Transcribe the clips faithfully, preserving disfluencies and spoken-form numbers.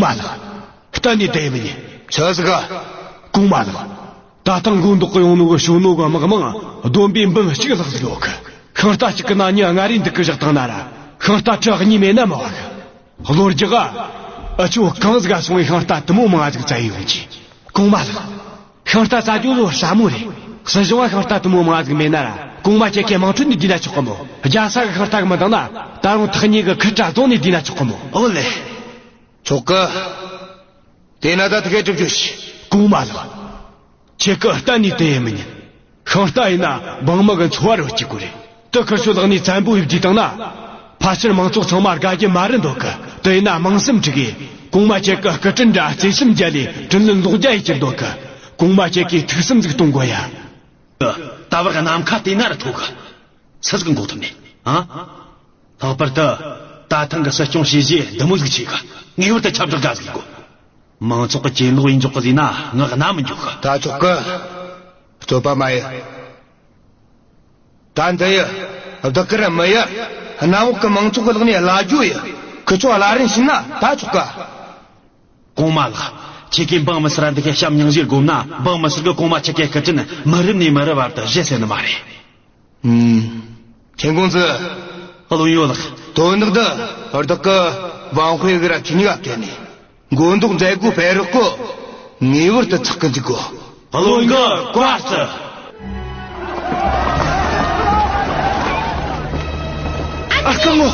ཨ་ལགས། གཏན་ནས་དེ་མི་ཉན། ཆི་ཟིག་ག་གོང་མ་ལགས། ད་ཐེངས་མགོ་འདོགས་གི་ཡོང་ནོ་གི་ཞུང་ནུ་གི་དམག་མང་བསྡོམས་པས་འབུམ་གཅིག་ལྷག་ཟིག་ཡོད་གི། ཤིང་རྟ་གཅིག་གི་ནང་མྱི་ལྔ་རེ་འདུག་གི་བཞག་བཏང་ན་ར། ཤིང་རྟ་ཁྲི་གཉིས་མེད་ན་མི་བ་གི། གློ་རྒྱག་ག་ཨ་ཆོ་གང་ཟིག་ག་སོང་བའི་ཤིང་རྟ་དུ་མོ་མང་ཟིག་བཙལ་ཡོང་གི། གོང་མ་ལགས། ཤིང་རྟ་བཙལ་རྒྱུ་ལོ་སྲ་མོ་རེད། སྲིད་གཞུང་བ་ཤིང་རྟ་དུ་མོ་མང་ཟིག་མེད་ན་ར། གོང་མ་ཁྱེད་ཀྱིས་དམངས་ཁྲོད་ནས་བསྡུས་ན་ཆོག་གི་མོ། རྒྱལ་ས་གི་ཤིང་རྟ་གི་མི་འདང་ན། ད་རུང་ཐག་ཉེ་གི་ཁུལ་དྲ་རྫོང་ནས་བསྡུས་ན་ཆོག་གི་མོ། ཨོ་ལེ། ཆོག་གི། དེ་ན་ད་ཐུག་གེ་གྲུབ་རྒྱུ་ཞིག་གོང་མ་ལགས། ཁྱེད་ཀྱི་གཏན་ནས་དེ་ཡེ་མི་ཉན། ཤིང་རྟ་ཡིན་ན་འབངས་མི་གི་འཚོ་བ་རོལ་གཅིག་གོ་རེད། དེ་ཁུར་ཆོ་ལག་ནས་བཙན་པོ་ཡེ་བསྡུས་བཏང་ན། ཕལ་ཆེར་མང་ཚོགས་ཚང་མ་དགའ་རྒྱུ་མ་རེད་འདོད་གི། དེ་ཡིན་ན་དམངས་སེམས་འཁྲུག་གི། གོང་མ་ཁྱེད་ཀྱི་སྐུ་དྲིན་ར་བརྩེ་སེམས་རྒྱ་ལས་དྲིན་ལན་ལོག་རྒྱུ་ཡེ་རྒྱུ་འདོད་གི། གོང་མ་ཁྱེད་ཀྱིས་ཐུགས་བསམ་ཟིག་གཏོང་དགོས་ཡ། ད་བར་གི་ནམ་མཁའ་བལྟས་ན་ར་ཐོག་གི། སུ་ཟིག་འགོག་ཐུབ་ནས། ཨ། ལྷག་པར་དུ་ད་ཐེངས་གི་སྲིད་སྐྱོང་བྱས་རྗེས་འདི་མོ་ཟིག་ཆེ་གི། ངེས་པར་དུ་ཁྱབ་བསྒྲགས་དགའ་ཟིག་དགོས། མང་ཚོགས་ཀྱི་གྱེན་ལོག་ཡིན་འཇོག་གི་ཟིན་ན་ངག་ན་མི་འཇོག་གི། ད་ཆོག་གི། རྩོད་པ་མ་ཡེ། ད་འདི་ཡེ། བདག་གིར་མི་ཡེ། གནམ་འོག་གི་མང་ཚོགས་ཀྱི་ལག་ནས་བླ་རྒྱུ་ཡེ། ཁུ་ཚོ་བླ་རིན་ཤིན་ན་ད་ཆོག་གི། གོང་མ་ལགས། ཁྱེད་ཀྱིས་འབངས་མི་སེར་འདི་གའི་བྱམས་སྙིང་རྗེ་བསྒོམས་ན། འབངས་མི་སེར་གྱིས་གོང་མ་ཁྱེད་ཀྱི་སྐུ་དྲིན་མི་རབས་ནས་མི་རབས་བར་དུ་བརྗེད་སྲིད་ནི་མ་རེད། ཨུམ། ཆེན་ཀོང་ཙི། བློན་ཡོད་ལགས། དོན་དག་འདི་བདག་གིས་ཝང་ཧུའེ་གི་ར་ཁྱེད་གཉིས་ཀ་བསྐྱལ་ནས། མགོ་འདོགས་མཛད་སྒོ་སྤེལ་རོགས་གོ། ངེས་པར་དུ་ཚགས་ཀྱི་འཇུག་གོ། བློན་གྱིས་བཀའ་སྩལ། ཨ་སྐུ་ངོ།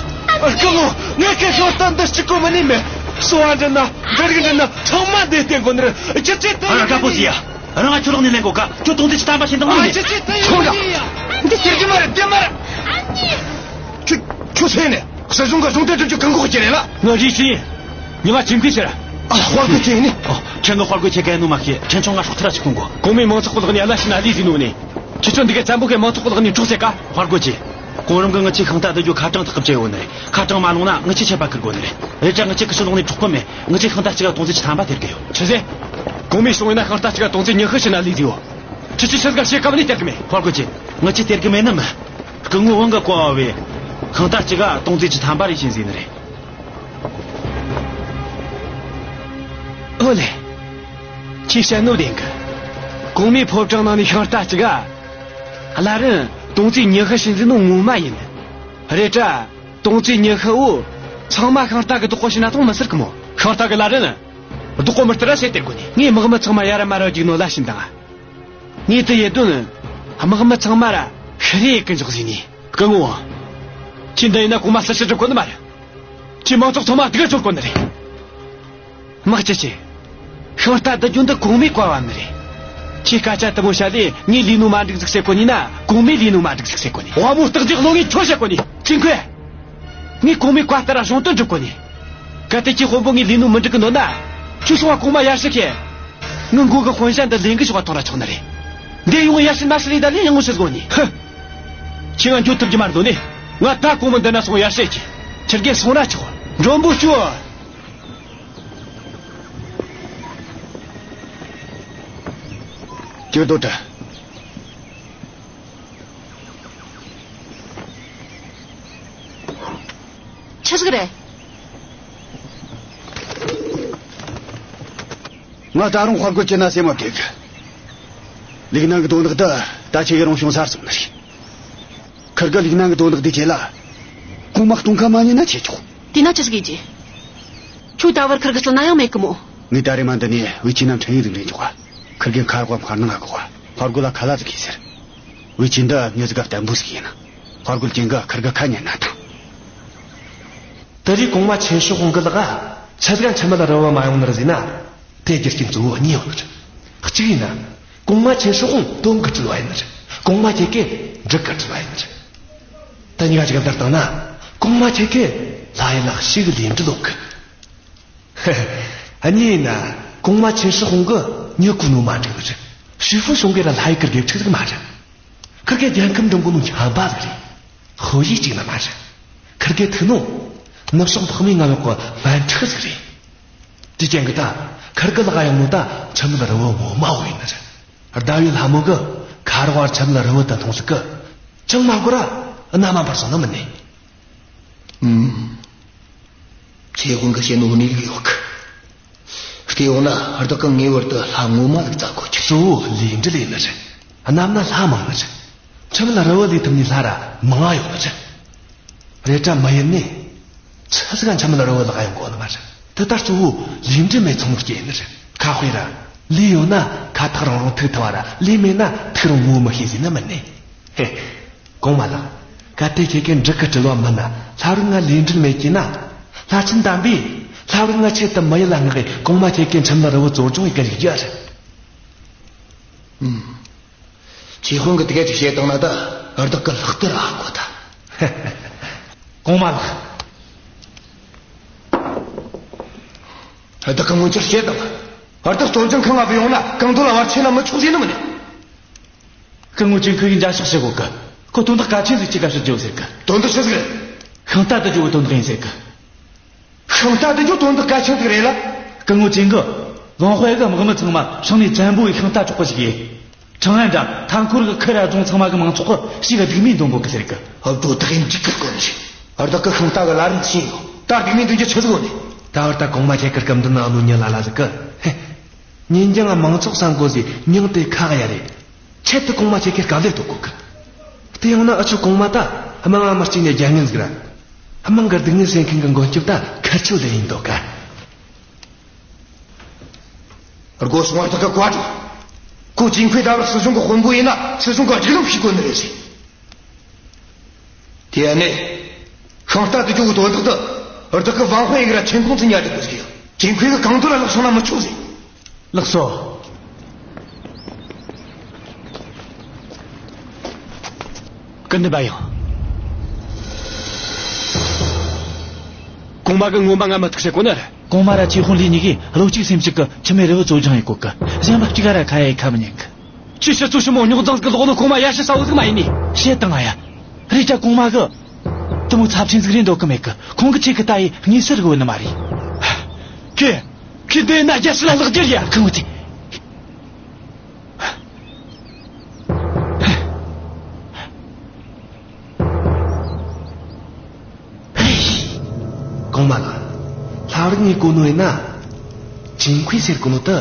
ཨ་སྐུ་ངོ། ངས་ཁྱེད་ཤོར་སྟངས་འདི་གཅིག་གོ་མི་ནུས་མེད། གསོ་བ་འདྲི་ན་འདྲི་རིགས་འདྲི་ན་ཚང་མ་འདི་བསྟེན་དགོས་ནི་རེད། ཅི་ཅི་ད་ཨ་ར་དགའ་པོ་ཟིག་ཡ། རང་ང་ཁྱོད་རང་ནས་ལེན་གོ་ཀ། ཁྱོད་དོང་དེ་ཅི་དམ་པ་ཤེས་དང་ཨ་ནི་ཅི་ཅི་ད་ཡོད་ནི་ཡ། འདི་ཟེར་རྒྱུ་མ་རེད། དེ་མ་རེད། ཁྱོད་ཁྱོད་ཚེ་ནས་སྲིད་གཞུང་གི་གཞུང་དོན་སྒྲུབ་རྒྱུ་གང་གོ་ཁྱེར་ཡིན་ལ། ང་རིགས་ཤིག་ཡིན། ཉི་མ་ཁྱིམ་མཁས་ཟེར། ཨ་དཔའ་རྒོད་ཅན་ཡིན་ནི། ཨོ། ཁྱེད་ངི་དཔའ་རྒོད་ཆེ་ག་ནོ་མ་ཤེས། ཁྱེད་ཆུང་ང་སྲོག་ཐར་ཅིག་གོང་གོ། གོང་མའི་མང་ཚོགས་གི་ལག་ནས་ཨ་ལ་ཤི་ན་ལི་ཟིན་ནོ་ནི། ཁྱེད་ཆོ་འདི་གའི་བཙན་པོ་གི་མང་ཚོགས་གི་ལག་ནས་འཕྲོག་ཟེར་ཀ། དཔའ་རྒོད་ཅན། གོང་རིམ་གི་ངི་ཆོའི་ཤིང་རྟ་བསྡུ་རྒྱུ་ཁ་གྲངས་ཐག་གི་བཅད་ཡོད་ནི་རེད། ཁ་གྲངས་མ་ལོངས་ན་ངི་ཆོ་ཆད་པ་ཁུར་དགོས་ནི་རེད། རེད་ཅག་ངི་ཆོ་གི་ཕྱི་ལོགས་ནས་འཕྲོག་གི་མེད། ངི་ཆོའི་ཤིང་རྟ་གཅིག་ག་དོང་ཙེ་བཅུ་ཐམ་པ་སྟེར་གི་ཡོད། ཆི་ཟེར། གོང་མའི་གསུང་ཡིན་ན་ཤིང་རྟ་གཅིག་ག་དོང་ཙེ་ཉི་ཤུ་ཤི་ན་ལི་ཟིན་ཡོད། ཁྱེད་ཆོས་ཆི་ཟིག་ག་བྱེད་སྐབས་ནས་སྟེར་གི་མེད། དཔའ་རྒོད་ཅན། ངི་ཆོས་སྟེར་གི་མེད་ནི་མིན། སྐུ་ངོ་ཝང་གི་བཀའ་བབས། ཤིང་རྟ་གཅིག་ག་དོང་ཙེ་བཅུ་ཐམ་པ་རེ་བྱིན་ཟིན་ནི་རེད། ཨོ་ལེ། ཁྱེད་བཤད་ནོ་བདེན་གི། གོང་མའི་ཕོ་བྲང་ནང་ནས་ཤིང་རྟ་གཅིག་ག་བླ་རིན་དོང་ཙེ་ཉི་ཤུ་བྱིན་ཟིན་ནོ་ངོ་མ་ཡིན། རེད་དྲ། དོང་ཙེ་ཉི་ཤུ་བོ་ཚང་མ་ཤིང་རྟ་གི་བདག་པོ་བྱིན་ན་ཐོང་མི་སྲིད་གི་མོ། ཤིང་རྟ་གི་བླ་རིན་བདག་པོ་མི་སྟེར་ར་ཟེར་སྟེར་དགོས་ནི། ངས་དམག་མི་ཚང་མ་ཡ་ར་མ་ར་རྒྱུག་ནོ་ལ་བྱིན་དང་། ངས་དེ་ཡེ་དོན། དམག་མི་ཚང་མ་ར་ཤི་རེ་ཡེ་གི་འཇོག་ཟིན་ནི། སྐུ་ངོ། ཁྱེད་འདི་ཡིན་ན་གོང་མ་སྲི་ཞུ་སྒྲུབ་དགོས་ནི་མ་རེད། ཁྱེད་མང་ཚོགས་ཚང་མ་སྡུག་སྦྱོར་དགོས་ནི་རེད། དམག་སྤྱི་ཆེ། ཤིང་རྟ་བསྡུ་རྒྱུ་འདི་གོང་མའི་བཀའ་བབས་ནི་རེད། ཁྱེད་སྐད་ཆ་དུ་མོ་བཤད་ལས་ངས་ལས་ནོ་མ་འགྲིག་ཟིག་ཟེར་གོ་ནི་ན། གོང་མས་ལས་ནོ་མ་འགྲིག་ཟིག་ཟེར་གོ་ནི། དབང་མོ་སྟག་རྒྱག་ལོ་ངས་ཁྱོད་བཤད་གོ་ནི། ཅིན་ཁུའེ། ངས་གོང་མའི་བཀའ་ལྟར་གཞུང་དོན་སྒྲུབ་གོ་ནི། གལ་ཏེ་ཁྱེད་དཔོན་པོ་ངས་ལས་ནོ་མི་འགྲིག་གི་འདོད་ན། ཁྱོད་སོང་བ་གོང་མ་ཡར་ཞུ་ཁེ། ངའི་མགོ་གི་དཔོན་ཞྭ་འདི་ལེན་གི་ཞོག་བ་ཐོང་ར་ཆོག་ནི་རེད། འདི་ཡོང་ཡར་ཞུ་མ་ཞུ་ལས་ད་ལས་ཡང་ངོ་ཤེས་གོ་ནི། ཧི། ཁྱེད་ང་འགྱོ་ཐུབ་ཀྱི་མ་རེད་དོ་ནི། ང་ད་གོང་མ་འདི་ན་སོང་ཡར་ཞུ་ཁེ། ཁྱེད་རྒན་སོང་ར་ཆོག། མགྲོན་པོ་བཅུ། ཅི་དོ་ད། ཆི་ཟིག་རེད། ང་ད་རུང་དཔའ་རྒོད་ཅན་ན་སེམས་མ་སྐྱིད་གི། ལིག་ནང་གི་དོན་དག་འདི་ད་ཁྱེད་ཀྱི་རང་བྱུང་སར་སོང་ནི་རེད། ཁིར་གི་ལིག་ནང་གི་དོན་དག་འདི་ཁྱེད་ལ་གོང་མ་གཏོང་ཁ་མ་ཉན་ན་ཆེ་ཆོག། དེས་ན་ཆི་ཟིག་ཡེད་རྒྱུ། ཁྱོད་ད་བར་ཁིར་གི་རྩིས་ན་ཡང་མེད་གི་མོ། ངས་ད་རེས་མ་འདི་ནས་ཝེ་ཆིན་ནམ་འཕྲིན་ཡིག་ཟིག་འབྲི་འཇོག་ག། ཁིར་གི་མཁར་གོ་མཁར་ནང་ང་གོ་ག། དཔའ་རྒོད་ལ་ཁ་ལ་ཟིག་གིས་ཟེར། ཝེ་ཆིན་འདི་མྱི་ཟིག་ག་བརྟན་པོ་ཟིག་ཡིན་ན། དཔའ་རྒོད་ཅན་གི་ཁིར་གི་ཁ་ཉན་ན་ཐང་། དེ་རིང་གོང་མ་ཆེན་ཧྲི་ཧུང་གི་ལག་ག་ཆི་ཟིག་ག་འཆི་མེད་རི་བོ་མ་ཡོང་ནི་རེད་ཟེར་ན། དེ་རྒྱུ་རྐྱེན་གཙོ་བོ་གཉིས་ཡོད་ནི་རེད། གཅིག་ཡིན་ན། གོང་མ་ཆེན་ཧྲི་ཧུང་དོན་གི་སྤྲུལ་བ་ཡིན་ནི་རེད། གོང་མ་ཁྱེད་ཀྱི་འབྲུག་གི་སྤྲུལ་བ་ཡིན་ནི་རེད། ད་གཉིས་ཀ་གཅིག་ག་བསྡུར་བཏང་ན། གོང་མ་ཁྱེད་ཀྱི་ལྷ་ཡི་ལག་ཤེས་གི་ལས་འབྲེལ་ཡོད་གི། གཉིས་ཡིན་ན། གོང་མ་ཆེན་ཧྲི་ཧུང་གི་མྱི་བཀོལ་ནོ་མ་འགྲིག་གི་རེད། ཞུས་ཧྥུ་ཞུང་གི་ར་ལྷ་ཡི་གི་དགེ་ཕྲུག་ཟིག་མ་རེད། ཁིར་གི་རྒྱལ་ཁམས་འགྲིམ་གོ་ནོ་ཆམ་པ་ཟིག་རེད། ཧོ་ཡིག་ཅིག་ན་མ་རེད། ཁིར་གི་ཐུག་ནོ། ནུབ་ཕྱོགས་འཕགས་མའི་ངམ་འོག་གི་བན་ཕྲུག་ཟིག་རེད། དེ་ཅན་གི་ད་ཁིར་གི་ལག་ག་ཡོང་ནོ་ད་འཆི་མེད་རི་བོ་ངོ་མ་བོ་ཡིན་ནི་རེད། ཟླ་བའི་ལྷ་མོ་གི་ཁ་རོག་བར་འཆི་མེད་རི་བོ་ད་མཐོང་ཟིག་གི། ཅང་མ་འགོར་ར་ན་མ་འཕར་སོང་ནི་མིན་ནི། ཨུམ། ཆེ་ཧུང་གི་བཤད་ནོ་ནི་ཡོད་གི། དེ་ཡོང་ན་བདག་གིས་ངེས་པར་དུ་ལྷ་ངོ་མ་ལ་བཙལ་དགོས་ཀྱི་རེད། གཙོ་བོ་ལས་འབྲེལ་ཡིན་ནི་རེད། གནམ་ན་ལྷ་མང་ནི་རེད། འཕྲིན་ལས་རི་བོ་ལས་ཐུབ་ནི་ལྷ་ར་མང་ང་ཡོད་ནི་རེད། རེད་དྲ་མི་ཡིན་ནི། ཆི་ཟིག་ག་འཕྲིན་ལས་རི་བོ་ལ་ཡོང་གོ་ནི་མ་རེད། དེ་ད་གཙོ་བོ་ལས་འབྲེལ་མེད་ཚང་མ་སྐྱེས་ནི་རེད། ཁ་དཔེ་ར། ལས་ཡོད་ན་ཁ་ཐག་རིང་རུང་ཐུག་ཐུབ་བ་ར། ལས་མེད་ན་ཐུག་རུང་ངོ་མི་ཤེས་ཟེར་ནི་མིན་ནི། ཧེ། གོང་མ་ལགས། གལ་ཏེ་ཁྱེད་ཀྱིས་འབྲུག་གི་སྤྲུལ་བ་མིན་ན་ལྷ་རིགས་ང་ལས་འབྲེལ་མེད་ཀྱི་ན། ལྷ་ཆེན་དམ་པས་ལྷ་རིགས་ང་ཆེད་དུ་མི་ཡུལ་ལ་མངགས་གི། གོང་མ་ཁྱེད་ཀྱིས་འཕྲིན་ལས་རི་བོ་བཙོ་སྦྱོང་ཡེད་གི་འཇུག་རྒྱུ་རེད། ཨུམ། ཆོས་དཔོན་གིས་དེ་ག་ཅིག་བཤད་བཏང་ན་ད་བདག་གི་ལག་བསྟར་ཨ་གོ་ད། གོང་མ་ལགས། བདག་གིས་སྔོན་ཆད་བཤད་དང་། བདག་བཙོ་སྦྱོང་ཁང་ང་བུད་ཡོང་ན་གང་དུ་ལ་བར་ཆད་ན་མི་ཆོག་ཟེར་ནི་མིན་ནི། སྐུ་ངོ་ཅིན་ཁུའེ་ཡིས་མཇལ་ཕྱག་བྱེད་གོ་གི། ཁོ་དོན་དག་གལ་ཆེན་ཟིག་ཅིག་ག་ཞུ་རྒྱུ་ཟེར་གི། དོན་དག་ཆི་ཟིག་རེད། ཤིང་རྟ་དུ་རྒྱུ་གི་དོན་དག་ཡིན་ཟེར་གི། ཤིང་རྟ་དུ་རྒྱུ་དོན་དག་གལ་ཆེན་ཟིག་རེད་ལ། སྐུ་ངོ་ཅིན་གིས་ཝང་ཧུའེ་གི་དམག་མི་ཚང་མ་ཤིང་ནས་བཙན་པོ་བའི་ཤིང་རྟ་གྲོགས་པོ་ཞིག་ཡིན། ཁྲང་ཨན་དང་མཐའ་འཁོར་གི་ཁུལ་ར་རྫོང་ཚང་མ་གི་མང་ཚོགས་གིས་ཞེ་གི་སྡིགས་དམོད་འདོན་གོ་གི་ཟེར་གི། ཨ་བོ་དག་ཡིན་འཇིགས་སྐུལ་གོ་ནི་ཞིག། བདག་གིས་ཤིང་རྟ་གི་ལ་རིམ་ཤེས་ཡོད། ད་སྡིགས་དམོད་འདོན་རྒྱུ་ཆི་ཟིག་ཡོད་ནི། ད་བར་ད་གོང་མ་ཁྱེད་ཀྱི་སྐུ་མདུན་ན་ཨ་ནུ་ཉི་ལ་ལ་ཟིག་གི། ཧེ། ཉིན་རྒྱང་མང་ཚོགས་སང་གོ་ཟིག་མྱིང་དེ་ཁ་ག་ཡ་རེད། ཆེད་དུ་གོང་མ་ཁྱེད་ཀྱི་སྐབས་ལས་ཐོག་གོ་གི། དེ་ཡང་ན་ཨ་ཆོ་གོང་མ་ད་དམངས་ཨ་མ་གཅིག་ནས་རྒྱལ་ངན་ཟིག་ར། དམངས་ཀྱི་སྡུག་བསྔལ་སེལ་མཁན་གྱི་མགོན་སྐྱབས་ད་ཁིར་ཆོ་ལས་ཡིན་འདུག་ག། སྒོ་སྲུང་བ་དག་གི་བཀའ་དྲིན། ཁོ་ཅིན་ཁུའེ་ད་བར་སྲིད་གཞུང་གི་དཔོན་པོ་ཡིན་ན་སྲིད་གཞུང་གི་སྒྲིག་ལམ་ཤེས་དགོས་ནི་རེད་ཟེར། དེ་ཡང་ནི། ཤིང་རྟ་དུ་རྒྱུ་གི་དོན་དག་ཏུ། བདག་གིས་ཝང་ཧུའེ་གི་ར་ཆིན་ཀོང་ཙི་ཉར་དུ་དགོས་ཟིག། ཅིན་ཁུའེ་གིས་གང་དུ་ལ་ལག་སོང་ན་མི་ཆོག་ཟིག། ལགས་སོ། སྐུ་མདུན་པ་ཡང་། གོང་མ་གིས་ངོ་མ་ང་མི་ཐུག་ཟེར་གོ་ནི་རེད། གོང་མ་ར་ཆོས་དཔོན་ལི་གཉིས་ཀས་བློ་གཅིག་སེམས་གཅིག་གིས་འཆི་མེད་རི་བོ་བཙོ་སྦྱང་ཡེད་གོ་གི། གཞན་པ་གཅིག་ར་ཁ་ཡ་ཡེད་ཁ་མི་ཉན་གི། ཁྱོས་ཕྱི་ཚོ་ཞི་མོ་རྙོག་འཛིང་གི་ལོག་ནོ་གོང་མ་ཡ་ཤི་ས་བོ་ཟིག་མ་ཡིན་ནི། བཤད་དང་ང་ཡ། རེད་ཀྱ་གོང་མ་གིས་དེ་མོ་ཚབས་ཆེན་ཟིག་རེད་འདོད་གི་མེད་གི། ཁོང་གིས་ཁྱེད་ཀྱི་ལྟ་ཡི་དངོས་སུ་རིག་བོ་ནི་མ་རེད། ཁྱེད། ཁྱེད་འདི་ན་རྒྱལ་སྲིད་ལ་ལག་འཁྱེར་ཡ། ཁོང་གིས། གོང་མ་ལགས། ལྷ་རིགས་ངས་གོ་ནོ་ཡིན་ན། ཅིན་ཁུའེ་ཟེར་གོ་ནོ་དེ།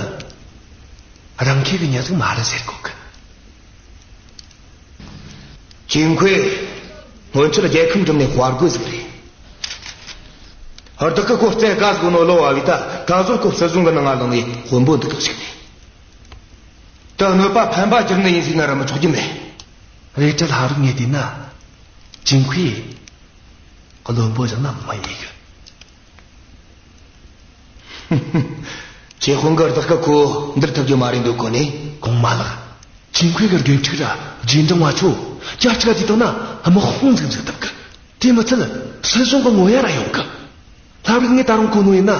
རང་ཁྱེད་ཀྱི་མྱི་ཟིག་མ་རེད་ཟེར་གོ་གི། ཅིན་ཁུའེ། སྔོན་ཆད་རྒྱལ་ཁམས་འགྲིམ་ནས་དཔའ་རྒོད་ཟིག་རེད། བདག་གིས་ཁོ་རྩེ་དགའ་ཟིག་ནོ་ལོ་བ་བི་ད་ད་གཟོད་ཁོ་སྲིད་གཞུང་གི་ནང་ང་ལངས་ནས་དཔོན་པོ་འདི་ག་ཞུགས་ནས། ད་གནོད་པ་ཕན་པ་བསྒྱུར་ནི་ཡིན་ཟིག་ན་ར་མི་ཆོག་རྒྱུ་མེད། རེད་དྲ་ལྷ་རིགས་ངས་བལྟས་ན། ཅིན་ཁུའེ། བློན་པོ་བཞག་ན་མི་ཡིན་གི། ཆོས་དཔོན་གིས་བདག་གིས་ཁོ་འདུལ་ཐུབ་རྒྱུ་མ་རེད་འདོད་གོ་ནི། གོང་མ་ལགས། ཅིན་ཁུའེ་གི་དགེ་ཕྲུག་ར་རྗེས་འབྲང་བ་ཚོ་ཇ་ཆ་དེ་བཏང་ན་དམག་དཔུང་ཟིག་འཛུགས་ཐུབ་གི། དེ་མི་ཚད་སྲིད་གཞུང་གི་ངོ་ཡ་ར་ཡོང་གི། ལྷ་རིགས་ངས་ད་རུང་གོ་ནོ་ཡིན་ན།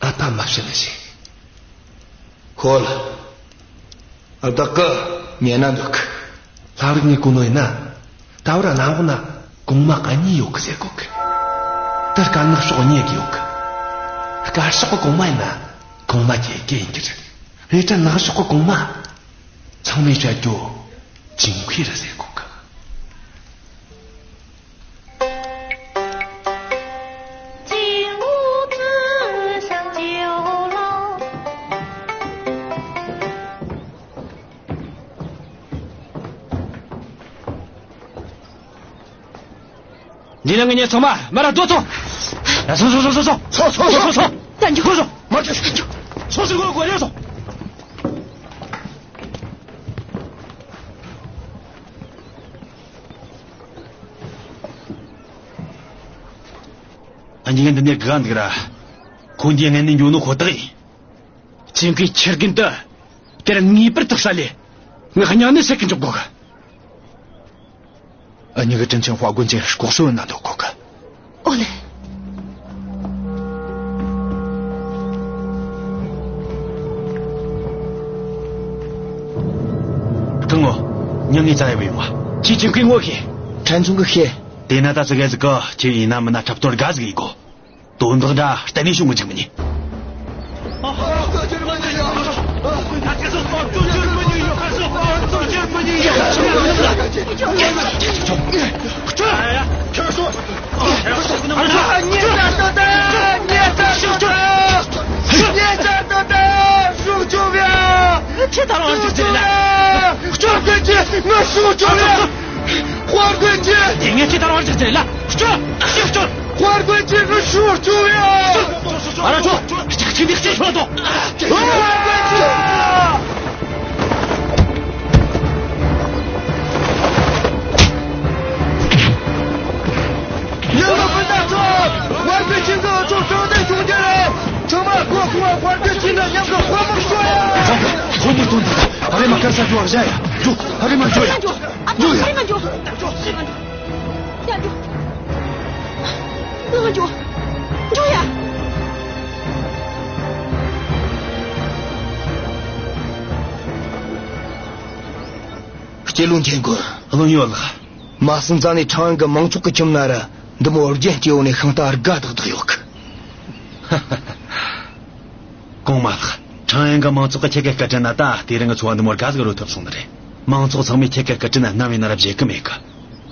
ཨ་ཕ་མ་བྱིན་ནི་ཞིག། ཧོལ། བདག་གིས་ཉན་ན་འདོད་གི། ལྷ་རིགས་ངས་གོ་ནོ་ཡིན་ན། ད་བར་གནམ་འོག་ན་གོང་མ་གཉིས་ཡོད་གི་ཟེར་གོ་གི། ད་དཀར་ནག་ཕྱོགས་གཉིས་ཀྱི་ཡོད་གི། དཀར་ཕྱོགས་གི་གོང་མ་ཡིན་ན་གོང་མ་ཁྱེད་ཀྱི་ཡིན་གྱི་རེད། རེད་དྲ་ནག་ཕྱོགས་གི་གོང་མ་ཚང་མས་བཤད་རྒྱུ་ཅིན་ཁུའེ་རེད་ཟེར་གོ་གི། འདི་ལ་ངེད་གཉིས་ཚང་མ་མར་ར་སྡོད་ཐོངས། སོང་སོང་སོང་སོང་སོང་། སོང་སོང་སོང་སོང་། ད་འཇུག་སོང་སོང་། མར་འཇུག་སོང་སོང་། སོང་སོང་སོང་། ཨ་ནི་འདི་ནས་ག་འདུག་ར། ཁོ་འདི་ངན་ནས་འགྱོ་ནོ་ཁོ་ཐག་ཡིན། ཅིན་ཁུའེ་ཁྱེར་གིན་དུ། དེར་ངེས་པར་དུ་བསད་ལེ། ངས་སྙིང་ནས་བསད་གི་འཇུག་དགོས་གི། ཨ་ནི་གི་དྲིན་ཆེན་དཔའ་རྒོད་ཅན་ལྐོག་གསོད་ན་འདོད་གོ་གི། ཨོ་ལེ། སྐུ་ངོ། མྱི་ངས་བཙལ་ཡོང་བ། ཁྱེད་ཅིན་ཁུའེ་ངོ་ཤེས། ཕྲན་ཚུན་གི་ཤེས། དེ་ན་ད་ཙི་གེ་ཟིག་གི་ཁྱེད་ཡིན་ན་མིན་ན་འཁྲབ་སྟོན་དགའ་ཟིག་ཡིན་གོ། དོན་དག་འདྲ་གཏན་ནས་བྱུང་གི་འཇུག་མི་ཉན། ཉེ་ཆར་དུ་ད་ཧྲུག་ཆུ་བ། ཁྱེད་ད་རང་ཧྲུག་ཆུ་བ། ཁྱོད་ཀྱིས་ངའི་ཧྲུག་ཆུ་བ། དཔའ་རྒོད་ཀྱིས། དེ་ངས་ཁྱེད་ད་རང་ཧྲུག་ཆུ་བ། ཁྱོད་ཁྱོད་ཁྱོད། དཔའ་རྒོད་ཀྱིས་ངའི་ཧྲུག་ཆུ་བ། ཨ་ར་ཁྱོད་ཁྱེད་ཁྱེད་ཁྱེད་ཁྱོད་དོ། དཔའ་རྒོད་ཀྱིས། ཉི་མ་སྤུན་ཟླ་ཚོ། དཔའ་རྒོད་ཁྱེད་ཚོ་ཁྲག་དྲི་བྱུང་རྒྱུ་རེད། ཚང་མ་སྒོ་ཁུག་པ། དཔའ་རྒོད་ཁྱེད་ཚོ་མཉམ་དུ་དཔའ་མོ་ཤོག་ཡ། ཁོ་མོ་དོན་དག་ཨ་རེ་མ་དཀར་ས་འགྲོ་བར་བྱ་ཡ། འགྲོ། ཨ་རེ་མ་འགྲོ་ཡ། འགྲོ་ཡ། ཨ་རེ་མ་འགྲོ། ཡ་འགྲོ། ང་འགྲོ། འགྲོ་ཡ། སྐྱེ་ལོ་མཁྱེན་དགོས། བློན་ཡོད་ལགས། མ་སོང་ཙང་ནས་ཁྲང་ཨན་གི་མང་ཚོགས་ཀྱི་ཁྱིམ་ན་ར་འདི་མོ་རྒྱན་སྐྱེ་བོ་ནས་ཤིང་རྟ་དགའ་ཏག་ཏག་ཡོད་གི། གོང་མ་ལགས། ཁྲང་ཨན་གི་མང་ཚོགས་ཀྱིས་ཁྱེད་ཀྱི་སྐུ་དྲིན་ན་ད་དེ་རིང་གི་འཚོ་བ་འདི་མོ་དགའ་ཟིག་རོལ་ཐུབ་སོང་ནི་རེད། མང་ཚོགས་ཚང་མས་ཁྱེད་ཀྱི་སྐུ་དྲིན་ན་ནམ་ཡིན་ན་ར་བརྗེད་གི་མེད་གི།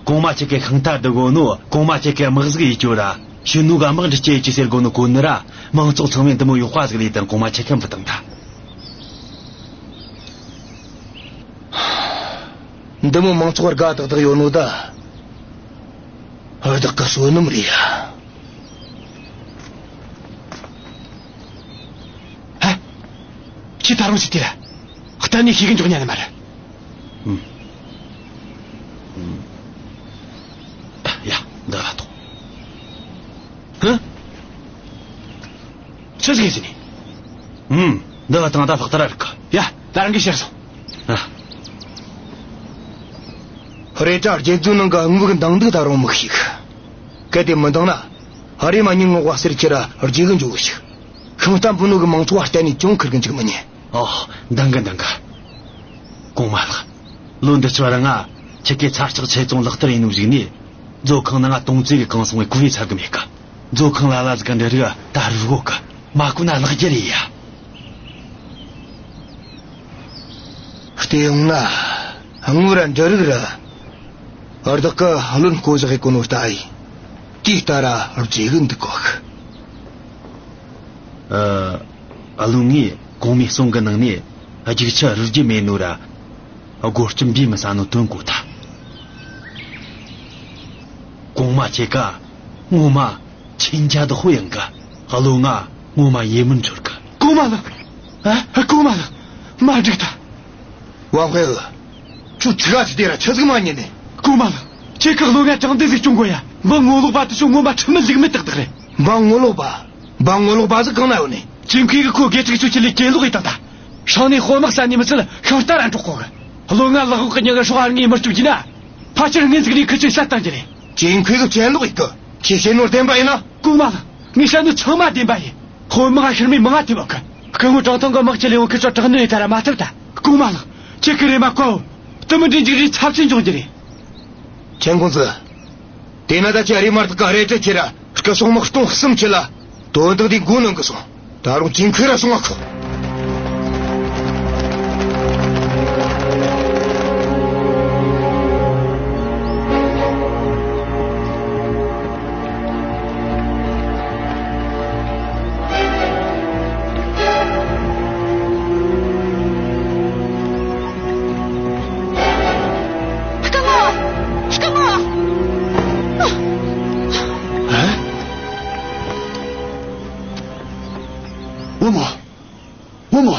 གོང་མ་ཁྱེད་ཀྱིས་ཤིང་རྟ་རྡུང་གོ་ནོ། གོང་མ་ཁྱེད་ཀྱིས་དམག་ཟིག་ཡེད་རྒྱུ་ར། ཤུལ་ནུ་ག་དམག་འདྲི་སྐྱེ་ཡེད་རྒྱུ་ཟེར་གོ་ནོ་གོ་ནི་ར། མང་ཚོགས་ཚང་མས་འདི་མོ་ཡོག་པ་ཟིག་ལས་དང་གོང་མ་ཁྱེད་ཀྱི་འབུལ་དང་ད། འདི་མོ་མང་ཚོགས་དགའ་ཏག་ཏག་ཡོད་ནོ་ད། བདག་གི་བསོད་ནམས་རེད་ཡ། ཧ། ཁྱེད་ད་རུང་ཟིག་དེ་ར། གཏན་ནས་ཤེས་གི་འཇོག་ཉན་ནི་མ་རེད། ཨུམ། ཨུམ། ཡ། འདི་ལ་ཐོངས། ཧ། ཆི་ཟིག་ཡིན་ཟིན་ནི། ཨུམ། འདི་ལ་ཐང་ད་ལྷག་ཏུ་ར་རིག་གི། ཡ། ད་རང་གིས་ཤེས་སོང་། ཨ། རེད་དྲ་རྒྱལ་རྫོང་ནང་གི་དམག་འདང་འདུག་ད་རུང་མི་ཤེས་གི། གལ་ཏེ་མི་འདང་ན། ཨ་རེ་མ་ཉིན་ངོ་བ་ཟེར་ཁྱེད་ར་རྗེས་གི་འཇུག་གི་ཞིག། ཤིང་རྟ་འབུད་ནོ་གི་མང་ཚོགས་བར་གཏན་ནས་ཅུང་ཁུར་གི་འཇུག་མི་ཉན། ཨོ། འདང་གི་འདང་གི། གོང་མ་ལགས། ལོ་འདི་ཚོ་ར་ང་ཁྱེད་ཀྱི་ཚ་ལྕགས་ཆེད་ཚོང་ལག་བསྟར་ཡིན་ནོ་གཞུག་ནས། མཛོད་ཁང་ནང་ང་དོང་ཙེ་གི་གང་སོང་བའི་ཁུ་བའི་ཚར་གི་མེད་གི། མཛོད་ཁང་ལ་ལ་ཟིག་ག་འདྲ་རིགས་ད་རུ་གོ་གི། མ་གོ་ན་ལག་རྒྱལ་ཡིན་ཡ། བལྟས་ཡོང་ན། དངུལ་ར་འབྲུ་རིགས་ར། བདག་གི་བློན་བསྐོ་བཞག་གི་གོ་ནོ་ལྟ་ཡི། དེའི་ལྟ་ར་རྗེས་གི་འདུག་གོ་གི། ཨ། བློན་ངས་གོང་མའི་གསུང་གི་ནང་ནས་རྒྱུག་ཆ་རུལ་རྒྱུ་མེད་ནོ་ར། སྒོར་སྐྱོན་འབུས་མི་ས་ནོ་དོན་གོ་ཐལ། གོང་མ་ཁྱེད་ཀ་ངོ་མ་ཁྱེད་ཅག་བདག་པོ་ཡིན་ག། བློན་ང་ངོ་མ་ཡིད་སྨོན་འཆོར་གི། གོང་མ་ལགས། ཨ། གོང་མ་ལགས། མ་འགྲིག་ད། ཝང་ཧུའེ། ཁྱོད་ཆི་ག་ཟིག་དེ་ར་ཆི་ཟིག་མ་ཉན་ནི། གོང་མ་ལགས། ཁྱེད་ཀྱིས་བློན་ང་དྲང་བདེན་ཟིག་སྐྱོང་དགོས་ཡ། འབངས་ངོ་ལོག་པ་དེ་ཚོ་ངོ་མ་ཁྲིམས་མེད་ལུགས་མེད་ཏག་ཏག་རེད། འབངས་ངོ་ལོག་པ། འབངས་ངོ་ལོག་པ་ཟིག་གང་ན་ཡོད་ནི། ཅིན་ཁུའེ་གིས་ཁོ་དགེ་ཕྲུག་ཚོ་ཁྲིད་ལས་གྱེན་ལོག་ཡེད་བཏང་ད། ཧྲང་ནས་དཔོན་དམག་བསད་ནས་མི་ཚད་ཤིང་རྟ་ར་འཕྲོག་གོ་གི། བློན་ང་ལག་འོག་གི་མྱི་གི་སྲོག་ཨ་ངས་མི་སྐྱོབ་རྒྱུ་ན། ཕལ་ཆེར་ངས་འཛིག་ནས་ཁི་ཆོ་བསད་བཏང་རྒྱུ་རེད། ཅིན་ཁུའེ་གིས་གྱེན་ལོག་ཡེད་གི། ཁྱེད་བཤད་ནོ་བདེན་པ་ཡིན་ན། གོང་མ་ལགས། ངས་བཤད་ནོ་ཚང་མ་བདེན་པ་ཡིན། དཔོན་དམག་ཤི་རྨས་མང་ང་ཐེབས་ཡོད་གི། སྐུ་ངོ་ཀྲང་ཐང་གི་དམག་ཁྲིད་ལས་འོང་ཁི་ཆོ་དྲག་གནོན་ཡེད་ད་ར་མ་ཐེབས་ད། གོང་མ་ལགས། ཁྱེད་ཀྱིས་རེམ་མ་བཀའ་ཕོབས། དེ་མིན་འདྲ་འཇིགས་རི་ཚབས་ཆེན་འབྱུང་རྒྱུ་རེད། ཆན་ཁུང་ཙི། དེ་ན་ད་ཁྱེད་རེམ་མ་ཐག་ག་རེ་ཁྲིད་ཁྱེད་ར་སྐུ་སྲུང་དམག་སྟོང་གསུམ་ཁྲིད་ལ། དོན་དག་དེ་མགོ་གནོན་གི་སོང་། ད་རུང་ཅིན་ཁུའེ་ར་སོང་ང་ཁོ། སྐུ་ངོ། སྐུ་ངོ། ཨ། བུ་མོ། བུ་མོ།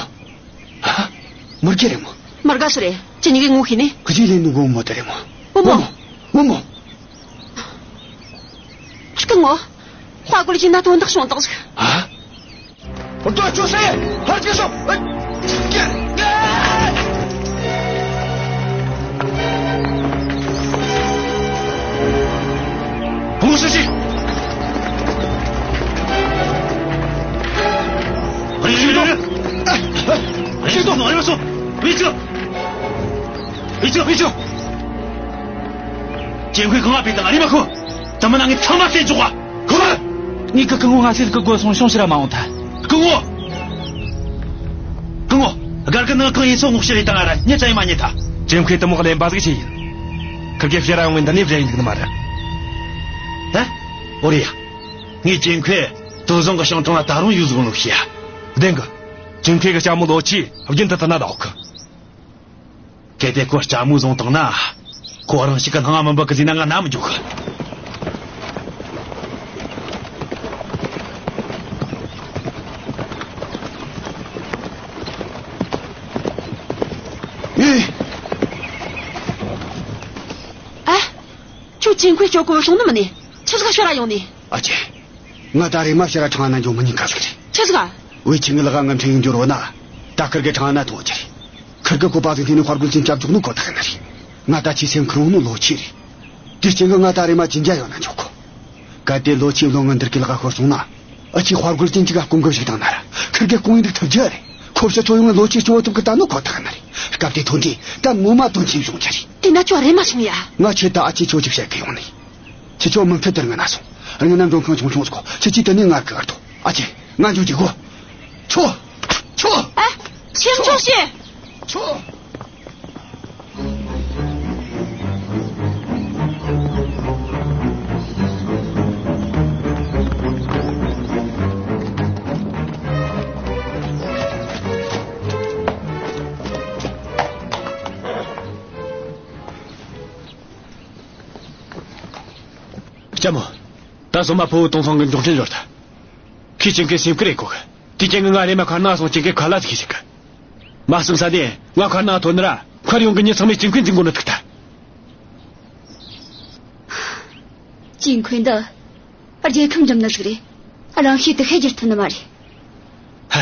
ཨ། མུར་གེ་རེད་མོ། མར་ག་སུ་རེད། ཅི་ཉི་གི་ངུ་ཤི་ནི། ཁི་ཅི་ལེན་ནུ་བུ་མོ་དེ་རེད་མོ། བུ་མོ། བུ་མོ། བུ་མོ། སྐུ་ངོ། ལྷ་གོལ་གྱི་ན་དོན་དག་བྱུང་དང་ཟིག། ཨ། ཨོ་ཏོ་ཅོ་སེ། ཧར་གྱི་སོ། ཨ། ཀྱ། ཧུང་སི་ཅི། རེ་རེ་རེ། རེ་རེ་རེ། རེ་རེ་རེ། རེ་རེ་རེ། ཅིན་ཁུའེ་གང་ང་བུད་དང་ཨ་རེམ་མ་ཁུ། དེ་མིན་ན་ངས་ཚང་མ་བསད་འཇོག་ག། ཁུ། ངས་ཀི་སྐུ་ངོ་ང་ཟེར་གི་དགོས་སོང་། ཤོང་ཕྱིར་ར་མ་འོང་ཐལ། སྐུ་ངོ། སྐུ་ངོ། སྒར་གི་ནང་གང་ཡིན་སོ་ངོ་ཤེས་རེ་དང་ང་ར་ཉེ་ཙམ་ཡིན་མ་ཉེ་ཐལ། ཅིན་ཁུའེ་དེ་མོ་གླེན་པ་ཟིག་ཆི་ཡིན། ཁིར་གེ་ཕྱིར་ར་ཡོང་ངས་འདི་ནས་བཞག་ཡིན་ཟིག་ནི་མ་རེད། ཧ། ཨོ་རེད་ཡ། ངས་ཅིན་ཁུའེ་དོ་བཟང་གི་ཞིང་གྲོང་ལ་ད་རུང་ཡོད་ཟིག་ནོ་ཤེས་ཡ། བདེན་གི། ཅིན་ཁུའེ་གི་ལྕམ་མོ་ལོ་ཆི་རྒྱུན་དུ་དེ་ན་བསྡད་ཡོད་གི། གལ་ཏེ་ཁོ་ལྕམ་མོ་བཟུང་བཏང་ན། ཁོ་རང་ཞིག་གི་སྣང་བ་མིན་པ་གི་ཟིན་ན་ང་ནམ་འཇུག་གི། ཨེ། ཨ། ཁྱོད་ཅིན་ཁུའེ་སྐྱོབ་གོ་སོང་ནི་མིན་ནི། ཆི་ཟིག་ཤོར་ར་ཡོང་ནི། ཨ་ཅེ། ང་ད་རེས་མ་ཕྱིར་ར་ཁྲང་ཨན་ན་འགྱོ་མི་ཉན་ཁ་ཟིག་རེད། ཆི་ཟིག་ག་ཝེ་ཆིང་གི་ལག་ག་ངན་འཕྲད་ཡོང་འགྱོ་རོ་ན། ད་ཁིར་གེ་ཁྲང་ཨན་ན་ཐོན་རྒྱུ་རེད། ཁིར་གེ་ཁོ་པ་ཟིག་འཐེན་ནས་དཔའ་རྒོད་ཅན་སྐྱབས་འཇུག་ནོ་ཁོ་ཐག་ཡིན་ནི་རེད། ང་ད་ཆེས་སེམས་ཁུར་ནོ་ལོ་ཆི་རེད། དེ་རྐྱེན་གིས་ང་ད་རེས་མ་ཅིན་རྒྱ་ཡོད་ན་འགྱོ་གོ། གལ་ཏེ་ལོ་ཆི་བློན་ངན་འདི་རིགས་ཀྱི་ལག་ག་ཤོར་སོང་ན། ཨ་ཅེ་དཔའ་རྒོད་ཅན་ཅིག་ག་སྐུ་འགེབས་ཞིག་བཏང་ན་ར། ཁིར་གེ་སྐུ་ངོ་འདུག་ཐུབ་རྒྱུ་རེད། ཁོ་ཕྱིར་ཚུར་ཡོང་ནས་ལོ་ཆི་སྐྱོབ་ཐུབ་གི་ད་ནོ་ཁོ་ཐག་ཡིན་ནི་རེད། སྐབས་དེ་ཐོན་དུས་ད་ངོ་མ་དོན་ཆེན་བྱུང་རྒྱུ་རེད། དེ་ན་ཁྱོད་རེམ་མ་སོང་ཡ། ང་ཆེད་དུ་ཨ་ཅེ་ཁྱོད་ཅིག་བཤད་གི་ཡོང་ནི། ཁྱེད་ཆོ་མུ་མཐུད་དེ་ར་ང་ན་སོང་། རང་ན་མགྲོན་ཁང་ཆུང་ཆུང་ཟིག་གོ། ཁྱེད་ཀྱིས་དེ་ནས་ང་སྒུག་ར་འདུག་ཨ་ཅེ། ང་འགྱོ་རྒྱུ་གོ། ཆོ། ཆོ། ཨ། ཆེམ་ཆོག་ཤེས། ཆོ། ལྕམ་མོ། ད་སོ་མ་ཕུ་བོ་ཏོང་ཧྥང་གི་མགྱོགས་འཕྲིན་འབྱོར་ཐལ། ཁོས་ཅིན་ཁུའེ་སེམས་ཁུར་ཡེད་གོ་གི། དེ་རྐྱེན་གིས་ང་རེམ་མ་མཁར་ནང་སོང་ཅིན་ཁུའེ་ཁ་ལ་ཟིག་ཁྱེར་ཟིག་གི། མ་གསུངས་ས་ནས་ང་མཁར་ནང་ཐོན་ནི་ར། མཁར་ཡོང་གི་མྱི་ཚང་མས་ཅིན་ཁུའེ་འཛིན་གོ་ནི་ཐུག་ཐལ། ཅིན་ཁུའེ་འདི་རྒྱལ་ཁམས་འཇོམས་ནི་ཟིག་རེད། རང་ཤེད་དེ་ཤེད་བསྒྱུར་ཐུབ་ནི་མ་རེད། ཧ།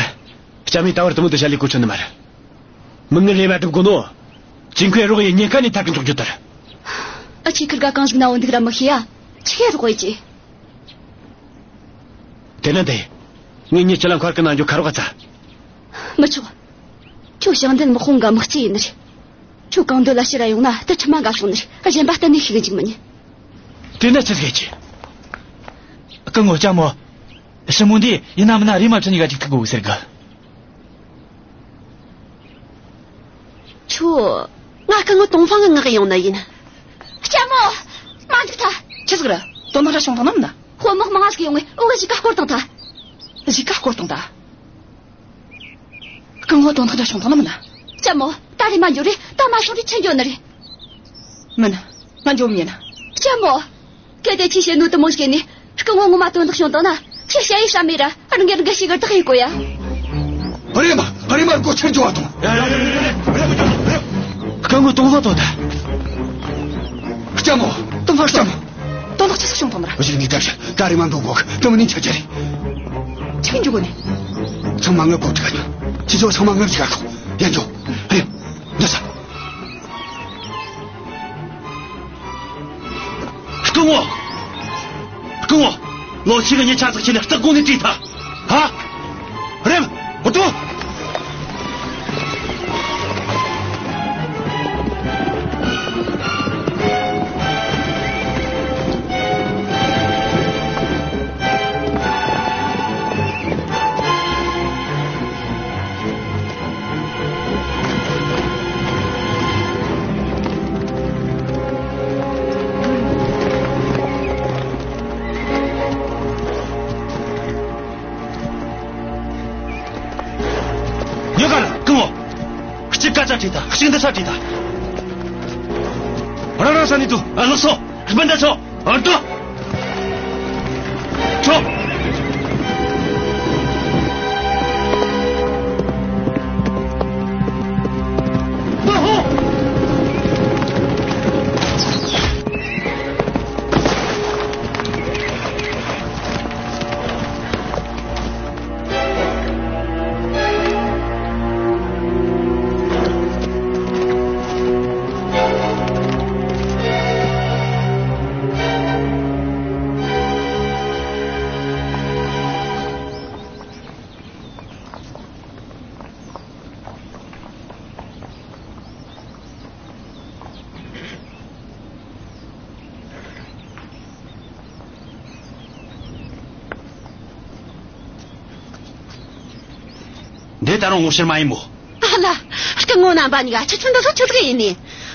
ལྕམ་མོས་ད་བར་དེ་མོ་དེ་བཤད་ལེ་གོ་ཆོད་ནི་མ་རེད། མི་ངན་རེམ་མ་སྒྲུབ་དགོས་ནོ། ཅིན་ཁུའེ་རོགས་ཡེད་ཉེན་ཁ་ནས་ཐར་གི་འཇུག་རྒྱུ་ལྟར། ཨ་ཅེ་ཁིར་གེ་གང་ཟིག་ན་འོ་འདུག་ར་མི་ཤེས་ཡ། ཆི་ཡ་རོགས་ཡེད་ཀྱི། དེ་ན་དེ། ངས་མྱི་ཁྲིད་ལ་མཁར་གི་ནང་འགྱོ། ཁ་རོག་ག་ཚ། མི་ཆོག་ཁྱོད་ཞིང་འདུལ་དམག་དཔུང་གི་དམག་སྤྱི་ཡིན་ནི་རེད། ཁྱོད་གང་འདོད་ལ་ཕྱིར་ར་ཡོང་ན་དེ་ཁྲིམས་མ་འགལ་སོང་ནི་རེད། གཞན་པ་གཏན་ནས་ཤེས་གི་འཇུག་མི་ཉན། དེ་ན་ཆི་ཟིག་ཡེད་ཀྱི། སྐུ་ངོ་ལྕམ་མོ། ཞི་མོ་འདི་ཡིན་ན་མིན་ན་རེམ་མ་ཁྱེད་གཉིས་ཀ་ཅིག་ཐུག་དགོས་ཟེར་གི། ཁྱོད། ང་སྐུ་ངོ་ཏོང་ཧྥང་གི་མངགས་ཡོང་ནི་ཡིན། ལྕམ་མོ། མ་འདུག་ཐལ། ཆི་ཟིག་རེད། དོན་དག་ར་བྱུང་བཏང་ནམ་ན། དཔོན་དམག་མང་ཟིག་ཡོང་ངས་འུ་གི་གཞིས་ཀ་བསྐོར་བཏང་ཐལ། གཞིས་ཀ་བསྐོར་བཏང་ཐལ། སྐུ་ངོ་དོན་དག་ར་བྱུང་བཏང་ནམ་ན། ལྕམ་མོ། ད་རེམ་མ་འགྱོ་རེ། ད་མ་སོང་རེ་ཆི་འགྱོ་ནི་རེད། མིན། ང་འགྱོ་མི་ཉན། ལྕམ་མོ། གལ་ཏེ་ཁྱོས་བཤད་ནོ་དེ་མོ་བྱས་ནས་སྐུ་ངོ་ངོ་མ་དོན་དག་བྱུང་བཏང་ན། ཁྱོས་ཞ་ཡི་ས་མེད་ར་རང་གིས་རང་ག་ཞིག་གི་བདག་ཡེད་གོ་ཡ། རེམ་མ། རེམ་མ་སྒོ་ཕྱིར་འགྱོ་བ་དང་། སྐུ་ངོ་ཏོང་ཧྥང་ཐོན་ཐལ། ལྕམ་མོ། ཏོང་ཧྥང་ལྕམ་མོ། དོན་དག་ཆི་ཟིག་བྱུང་བཏང་ནི་ར། གཞུག་ནས་ད་ད་རེམ་མ་འགྲོ་དགོས། དེ་མིན་ན་ཆ་ཅི་རེད། ཆི་གི་འགྱོ་གོ་ནི། ཚང་མ་ངུ་དགོས་དྲག་ནི། ཁྱེད་ཆོ་ཚང་མ་ངུ་ཅིག་ག་ཁོ། ཡ་འགྱོ། རེམ། འདི་ས། སྐུ་ངོ། སྐུ་ངོ། ལོ་ཆི་གིས་མྱི་ཆ་ཚང་ཁྱེར་ནས་ལྕགས་གོང་ནས་བྲོས་ཐལ། ཧ། རེམ། འུ་ཐུ། ཉོ་ག་ར་སྐུ་ངོ། གཅིག་ག་ས་བྲོས་ཐལ། གཅིག་འདི་ས་བྲོས་ཐལ། རང་རང་ས་ནས་འདུག་ཨ། ལགས་སོ། སྤུན་ཟླ་ཚོ། ཨ། འདུག་ཚོ། འདི་ད་རུང་ངོ་ཤེས་མ་ཡིན་མོ། ཨ་ལ། སྐུ་ངོ་རྣམ་པ་གཉིས་ཀ་ཁྱེད་ཚོ་འདི་ཚོ་ཆི་ཟིག་ཡིན་ནི།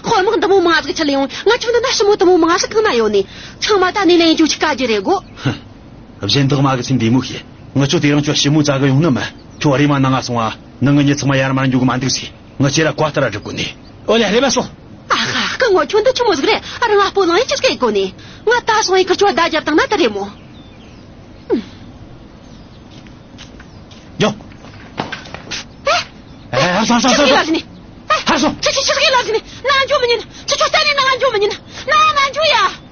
དཔོན་དམག་འདི་མོ་མང་ཟིག་ཁྲིད་ལེ་ཡོང་། ང་ཆོ་འདི་ན་ཞི་མོ་འདི་མོ་མང་ཟིག་གང་ན་ཡོད་ནི། ཚང་མ་ད་ནི་ལེན་རྒྱུ་ཆི་དཀའ་རྒྱུ་རེད་གོ། ཧུམ། གཞན་དག་མ་གི་སེམས་བདེ་མོ་བྱོས། ང་ཆོ་དེ་རིང་ཁྱོ་ཞི་མོ་བཙལ་གི་ཡོང་ནི་མིན། ཁྱོད་རེམ་མ་ནང་ང་སོང་ང་། ནང་གི་མྱི་ཚང་མ་ཡར་མར་འགྱོ་གི་མ་འདུག་ཟེ། ངས་ཁྱེད་ར་བཀའ་ལྟར་ར་སྒྲུབ་དགོས་ནི། ཨོ་ལེ། རེམ་མ་སོང་། ཨ་ཧ། སྐུ་ངོ། ཁྱོད་འདི་ཆི་མོ་ཟིག་རེད། ཨ། རང་ང་སྤོ་ལངས་ཡེ་ཅི་ཟིག་ཡེ་གོ་ནི། ང་ད་སོང་ཡེ་ཁིར་ཆོ་བརྡ་རྒྱབ་བཏང་ན་ད་རེད་མོ། ཡོ། ཨེ། ཨེ། ཧར་སོང་། ཧར་སོང་། ཆི་ཟིག་ཡེ་ལབ་ཟིན་ནི། ཧར་སོང་། ཆི་ཆི་ཆི་ཟིག་ཡེ་ལབ་ཟིན་ནི། ནང་འགྱོ་མི་ཉན། ཁྱེད་ཆོ་གཏན་ནས་ནང་འགྱོ་མི་ཉན། ནང་ང་འགྱོ་ཡ།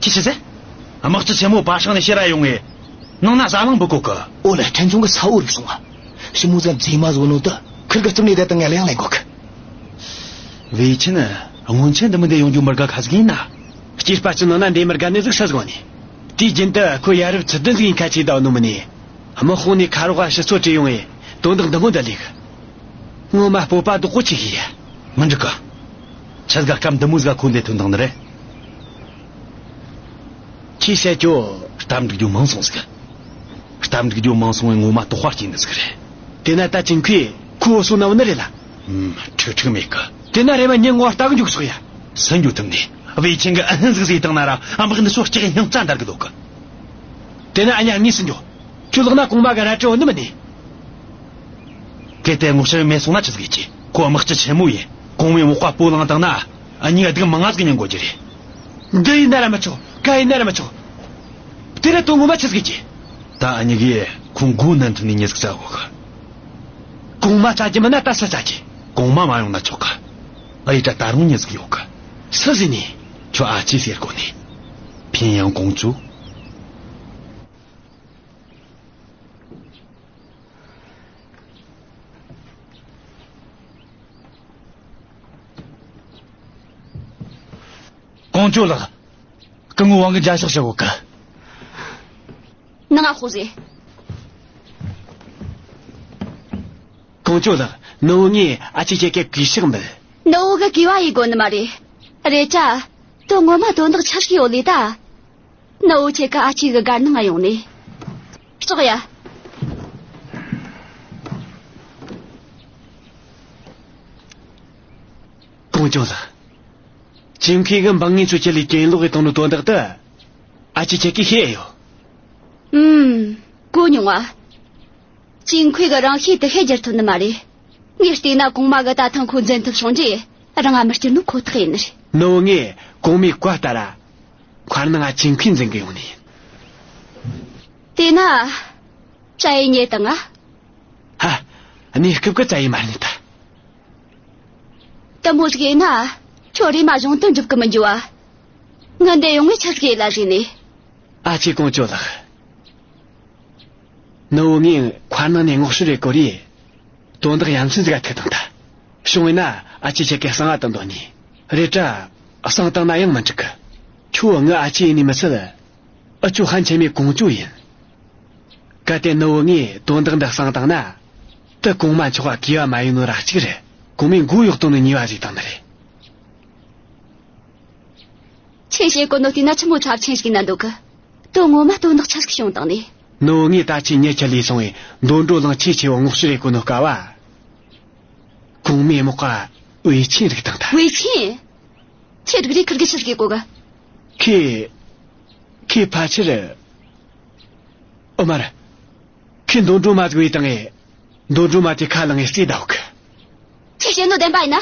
这是谁？དམག་སྤྱི་ཆེན་མོ་པ་ཧྲང་ནས་ཕྱིར་ར་ཡོང་ངེ། ནང་ན་ཟ་ལང་འབུད་གོ་གི། ཨོ་ལེ། ཕྲན་ཆུང་གི་ས་འོག་རིག་སོང་ང་། ཞི་མོ་ཟིག་མཛེས་མ་བཟོ་ནོ་དུ་ཁིར་གི་རྩིབ་ནས་བསྡད་དང་ངལ་ཡང་ལེན་གོ་གི། ཝེ་ཆིན་ནི་སྔོན་ཆད་འདི་མོ་འདི་ཡོང་རྒྱུ་མི་དགའ་ཁ་ཟིག་ཡིན་ན། སྐྱེས་པ་ཅི་ནང་ན་འདི་མི་དགའ་ནི་ཟིག་ཤ་ཟིག་ནི། དུས་རྒྱུན་དུ་ཁོ་ཡ་རབས་ཚུལ་ལྡན་ཟིག་ཡིན་ཁ་ཆེ་ད་ནོ་མིན་ནི། དམག་དཔུང་ནས་ཁ་རོག་ག་ཕྱི་ཚོ་བྲིས་ཡོང་ངེ་དོན་དག་འདི་མོ་འདི་ལས་གི། ངོ་མ་སྤོབས་པ་རྡོག་པོ་ཆེ་གི་ཡ། མི་འགྲིག་གི། ཆི་ཟིག་ག་སྐབས་འདི་མོ་ཟིག་ག་ཁོ་འདི་ཐོན་དང་ནི་རེད། ཁྱེད་བཤད་རྒྱུ། སྟབས་འགྲིག་རྒྱུ་མང་སོང་ཟིག། སྟབས་འགྲིག་རྒྱུ་མང་སོང་བས་ངོ་མ་དོགས་པ་སྐྱེས་ནི་ཟིག་རེད། དེ་ན་ད་ཅིན་ཁུའེ་ཁོ་བོ་སོང་ན་བུ་ནི་རེད་ལ། ཨུམ། ཁྲིག་ཁྲིག་མེད་གི། དེ་ན་རེམ་མ་ཉིན་ངོ་ལྟ་གི་འཇུག་སོང་ཡ། སུ་འགྱོ་ཐུབ་ནི། ཝེ་ཆིན་གི་ཨ་ཧན་ཟིག་ཟིག་བཏང་ན་ར་དམག་འདི་ཚོ་སྐྲག་སྙིང་རྩ་འདར་གི་འདུག་གི། དེ་ན་ཨ་ཉ་དངོས་སུ་འགྱོ། ཁྱོད་ལག་ན་གོང་མ་གི་རལ་གྲི་ཡོད་ནི་མིན་ནི། གལ་ཏེ་ངོ་ཤེས་མེད་སོང་ན་ཆི་ཟིག་ཡེད་རྒྱུ། ཁོ་དམག་སྤྱི་ཆེན་མོ་ཡིན། གོང་མའི་མག་པ་སྤོ་ལངས་བཏང་ན། ཨ་ཉིག་སྡུག་མང་ང་ཟིག་མྱོང་དགོས་རྒྱུ་རེད། འདི་ཡིན་ན་ར་མི་ཆོག། ག་ཡིན་ན་ར་མི་ཆོག། དེ་ར་དོན་ངོ་མ་ཆི་ཟིག་ཡེད་རྒྱུ། ད་ཨ་ཉིག་གིས་ཁོ་མགོ་ནན་ཐུན་ནས་མྱི་ཟིག་བཙལ་དགོས་གི། གོང་མ་བཙལ་རྒྱུ་མིན་ན་ད་སུ་བཙལ་རྒྱུ། གོང་མ་མ་ཡོང་ན་ཆོག་གི། ཨ་ཡེ་ད་ད་རུང་མྱི་ཟིག་ཡོད་གི། སུ་ཟེར་ནི། ཁྱོའི་ཨ་ཅེ་ཟེར་གོ་ནི། ཕིན་ཡང་ཀོང་ཇོ། ཀོང་ཇོ་ལགས། སྐུ་ངོ་ཝང་གི་མཇལ་ཕྱག་བྱ་གོ་གི། ནང་ང་ཤོག་ཟེར། ཀོང་ཇོ་ལགས། ནུ་བོ་ངས་ཨ་ཅེ་ཁྱེད་ཀ་གུས་ཕྱག་འབུལ། ནུ་བོ་གི་གུས་པ་ཡེད་དགོས་ནི་མ་རེད། རེད་དྲ། དོན་ངོ་མ་དོན་དག་ཆི་ཟིག་ཡོད་ལེ་ད། ནུ་བོ་ཁྱེད་ཀ་ཨ་ཅེ་གི་སྒར་ནང་ང་ཡོང་ནས། ལྕོགས་ཡ། ཀོང་ཇོ་ལགས། ཅིན་ཁུའེ་གི་འབངས་ངན་ཚོ་ཁྲིད་ལས་གྱེན་ལོག་གི་བཏང་ནོ་དོན་དག་དེ། ཨ་ཅེ་ཁྱེད་ཀ་ཤེས་ཡོད། ཨུམ། གོ་མྱོང་ང་། ཅིན་ཁུའེ་གི་རང་ཤེད་དེ་ཤེད་རྒྱུ་ཐུབ་ནི་མ་རེད། ངས་བལྟས་ན་གོང་མ་གི་ད་ཐེངས་ཁོ་འཛིན་ཐུབ་སོང་རྗེས་རང་ང་མི་སྐྱུར་ནོ་ཁོ་ཐག་ཡིན་ནི་རེད། ནུ་བོ་ངས་གོང་མའི་བཀའ་ལྟར་ར། མཁར་ནང་ང་ཅིན་ཁུའེ་འཛིན་གི་ཡོང་ནི་ཡིན། དེ་ན། བཙལ་ཡེ་རྙེད་དང་ང་། ཧ། གནས་སྐབས་གི་བཙལ་ཡེ་མ་རྙེད་ད། དེ་མོ་ཟིག་ཡིན་ན། ཁྱོད་རེམ་མ་གཞུང་དོན་སྒྲུབ་གི་མི་འགྱོ་བ། ངི་འདི་ཡོང་ངས་ཆི་ཟིག་ཡེད་ལ་ཟེར་ནས། ཨ་ཅེ་ཀོང་ཇོ་ལགས། ནུ་བོ་ངས་མཁར་ནང་ནས་སྔོག་བཤེར་རེ་གོ་རེ། དོན་དག་ཡ་མཚན་ཟིག་ག་ཐུག་བཏང་ད། བྱུང་བས་ན་ཨ་ཅེ་ཁྱེད་ཀ་གསང་བ་དུ་འདོན་ནི། རེད་དྲ། གསང་བཏང་ན་ཡང་མི་འགྲིག་གི། ཁྱོད་ངི་ཨ་ཅེ་ཡིན་ནི་མི་ཚད། འུ་ཅོ་ཧན་ཆེན་མོའི་ཀོང་ཇོ་ཡིན། གལ་ཏེ་ནུ་བོ་ངས་དོན་དག་འདི་གསང་བཏང་ན། དེ་གོང་མ་མཆོག་ག་གུས་པ་མ་ཡེད་ནོ་ར་གཅིག་རེད། གོང་མའི་མགོ་གཡོག་གཏོང་ནི་ཉེས་པ་ཟིག་བཏང་ནི་རེད། ཁྱེད་བཤད་གོ་ནོ་དེ་ན་ཆི་མོ་ཚབས་ཆེན་ཞིག་ན་འདུག་གི། དོན་ངོ་མ་དོན་དག་ཆི་ཟིག་བྱུང་བཏང་ནས། ནུ་བོ་ངས་ད་ཅི་ཉེ་ཆར་ལས་སོང་བའི་འདོན་སྒྲོ་གླིང་ཆེས་ཆེ་བ་སྔོག་བཤེར་རེ་གོ་ནོ་སྐབས་བ། གོང་མའི་མག་པ་ཝེ་ཆིན་རིག་བཏང་ད། ཝེ་ཆིན། ཁྱེད་རིག་རེ་ཁིར་གི་ཆི་ཟིག་གོ་གི། ཁོས། ཁོས་ཕལ་ཆེར། ཨོ་མ་རེད། ཁོས་འདོན་སྒྲོ་མ་ཟིག་བོས་བཏང་ངས། འདོན་སྒྲོ་མ་དེ་ཁ་ལངས་ངས་རྩིས་བདའ་གི། ཁྱེད་བཤད་ནོ་བདེན་པ་ཡིན་ན།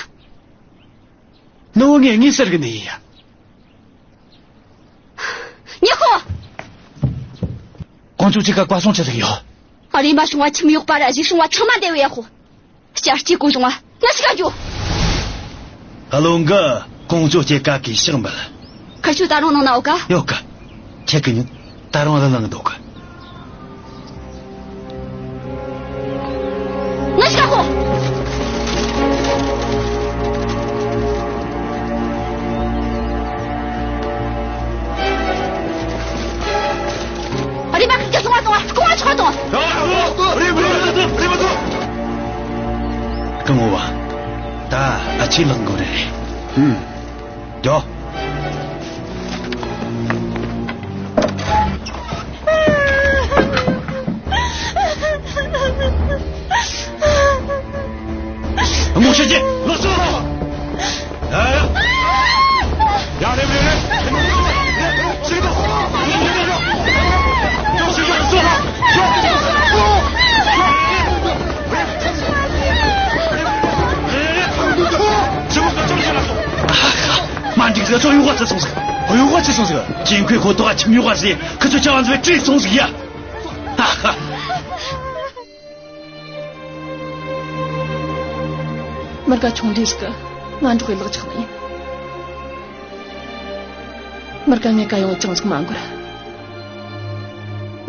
ནུ་བོ་ངས་དངོས་སུ་རིག་ནི་ཡིན་ཡ། ཉི་ཧོ། ཀོང་ཇོ་ཁྱེད་ཀ་བཀའ་གསུང་ཆི་ཟིག་ཡོད། ཨ། རེམ་མ་སོང་བ་ཁྱིམ་གཡོག་པ་ར་གཞུག་སོང་བ་ཚང་མ་བདེ་བོ་ཡག་ཧོ། བསྐྱར་སྐྱེ་གོ་བྱུང་བ་ང་ཟིག་ག་འགྱོ། བློན་གིས་ཀོང་ཇོ་ཁྱེད་ཀ་གུས་ཕྱག་འབུལ། ཁིར་ཆོ་ད་རུང་ནང་ན་ཡོད་ག། ཡོད་གི། ཁྱེད་ཀྱི་ཉིན་ད་རུང་ལ་ལངས་འདུག་གི། ང་ཟིག་ག་ཧོ། ཆེས་ལག་འགོ་རེད། ཧུམ། ཡོ། མོ་ཤེས་ཀྱི་ལོ་སོ། ཡ་ཡ། ཡ་རེམ་རེམ་རེམ། ཞིག་ཏུ། ཞིག་ཏུ། མ་འགྲིག་ཟིག་ཚོ་ཡོད་ག་ཚོད་སོང་ཟིག་ཡོད་ག་ཚོད་སོང་ཟིག་ཅིན་ཁུའི་ཁོ་ཐོག་ཁྱིམ་ཡོད་ག་ཟིག་ཁི་ཚོ་ཅང་ཟིག་བྲིས་སོང་ཟིག་ཡ། ཨ་ཧ། མི་དགའ་ཆུང་འདྲིས་གི་ང་འགྲོགས་གི་ལག་ཆགས་ནི་ཡིན། མི་དགའ་ངས་ཀ་ཡོང་ཅང་ཟིག་མ་འགོར།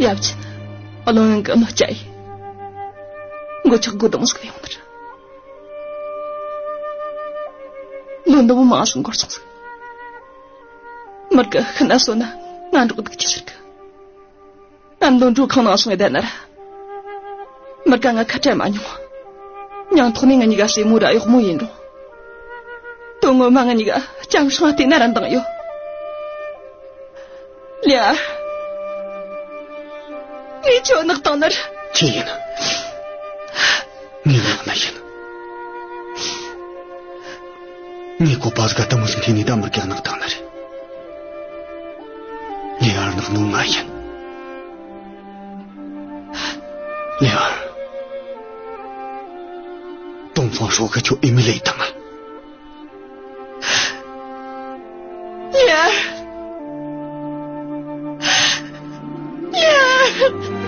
ཡབ་ཆི། བློན་ངན་གི་གནོད་སྐྱ་ཡིན། མགོ་ཆག་དགོས་དང་ཟིག་ཡོང་ནི་རེད། ལོ་འདི་མོ་མང་སོང་འགོར་སོང་ཟིག་མི་དགའ་ཤི་ན་གསོན་ན་ང་འགྲོགས་འདུག་ཅི་ཟེར་གི་ང་འདོན་འགྲོ་ཁང་ནང་སོང་ཡོད་ན་ར། མི་དགའ་ང་ཁ་བྲལ་མ་མྱོང་། མྱང་ཐོག་ནས་ང་གཉིས་ཀ་སྲས་མོ་ར་གཡོག་མོ་ཡིན་རུང་། དོན་ངོ་མ་ང་གཉིས་ཀ་ལྕམ་སྲང་བལྟས་ན་ར་འདང་ཡོད། ལེ་ཨར། ངས་ཁྱོད་མནག་བཏང་ནི་རེད། ཅི་ཡིན། ངས་མནག་ནི་ཡིན། ངས་ཁོ་པ་ཟིག་ག་དེ་མོ་ཟིག་འཐེན་ནས་ད་མི་དགའ་མནག་བཏང་ནི་རེད། ལེ་ཨར་མནག་ནོ་ང་ཡིན། ལེ་ཨར། ཏོང་ཧྥང་ཧྲོས་ཁི་ཁྱོད་ཨེ་མི་ལེ་ཡི་དང་ང་། ལེ་ཨར། ལེ་ཨར།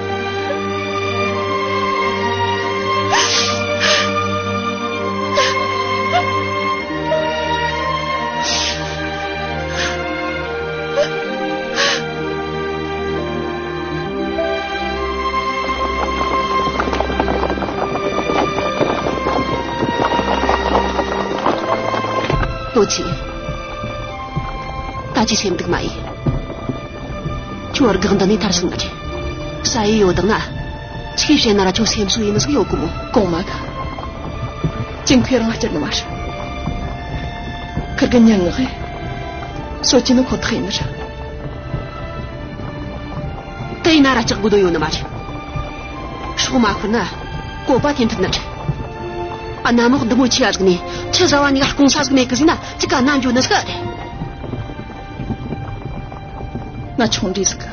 ལོ་ཆི། ད་ཅི་སེམས་སྡུག་མ་ཡིན། ཁྱོད་རྒད་འདི་ནས་ཐར་སོང་ནི་རེད། ས་ཡི་ཡོད་དང་ན། ཆི་བཤད་ན་ར་ཁྱོད་སེམས་སུ་ཡིན་ནི་ཟིག་ཡོད་གི་མོ། གོང་མ་ག་ཅིན་ཁུའི་རང་སྐྱུར་ནི་མ་རེད། ཁིར་གི་ཉན་ངག་གི་སོ་ཅི་ནི་ཁོ་ཐག་ཡིན་ནི་རེད། དེ་ཡིན་ན་ར་ལྕགས་དགོས་དོན་ཡོད་ནི་མ་རེད། སྲོག་མ་ཤོར་ན་བཀོད་པ་འཐེན་ཐུབ་ནི་རེད། ཨ་ན་མོག་འདི་མོ་ཆེ་ཡ་ཟིག་ནས་ཆི་ཟ་བ་ནི་ག་སྐུང་ས་ཟིག་མེད་གི་ཟིག་ན་ཅི་ག་ན་འཇོ་ནི་ཟིག་རེད། ང་ཆུང་འདྲིས་ཟིག་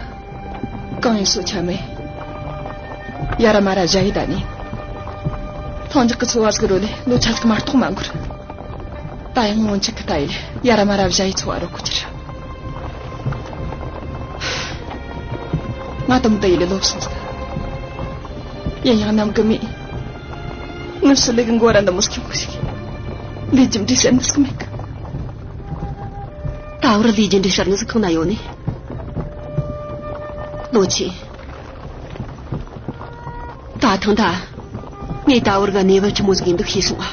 གང་ཡིན་སོ་ཆ་མེད། ཡ་ར་མ་ར་བཞག་ཡི་ད་ནི། ཐང་ཅིག་གི་འཚོ་བ་ཟིག་རོལ་ལེ་ལོ་ཆ་ཟིག་མ་གཏོགས་མ་འགོར། ད་ཡང་སྔོན་ཆད་ཀི་ད་ཡིན་ཡ་ར་མ་ར་བཞག་ཡི་འཚོ་བ་རོལ་གོ་ཅི་ར། ང་དུམ་ད་ཡི་ལེ་ལོབས་སོང་ཟིག་ཡིན་ཡང་ནམ་གི་མི། ངི་སུ་ལེ་གི་མགོ་ར་འདི་མོ་སྐྱོང་གི་ཞིག་ལས་རྒྱུ་འབྲས་ཟེར་ནི་ཟིག་མེད་གི་ད་བར་ལས་རྒྱུ་འབྲས་ཟེར་ནི་ཟིག་གང་ན་ཡོད་ནི། ལོ་ཆི། ད་ཐེངས་ད། ངས་ད་བར་ག་གནས་བབ་ཆི་མོ་ཟིག་ཡིན་འདུག་ཤེས་སོང་ཨ།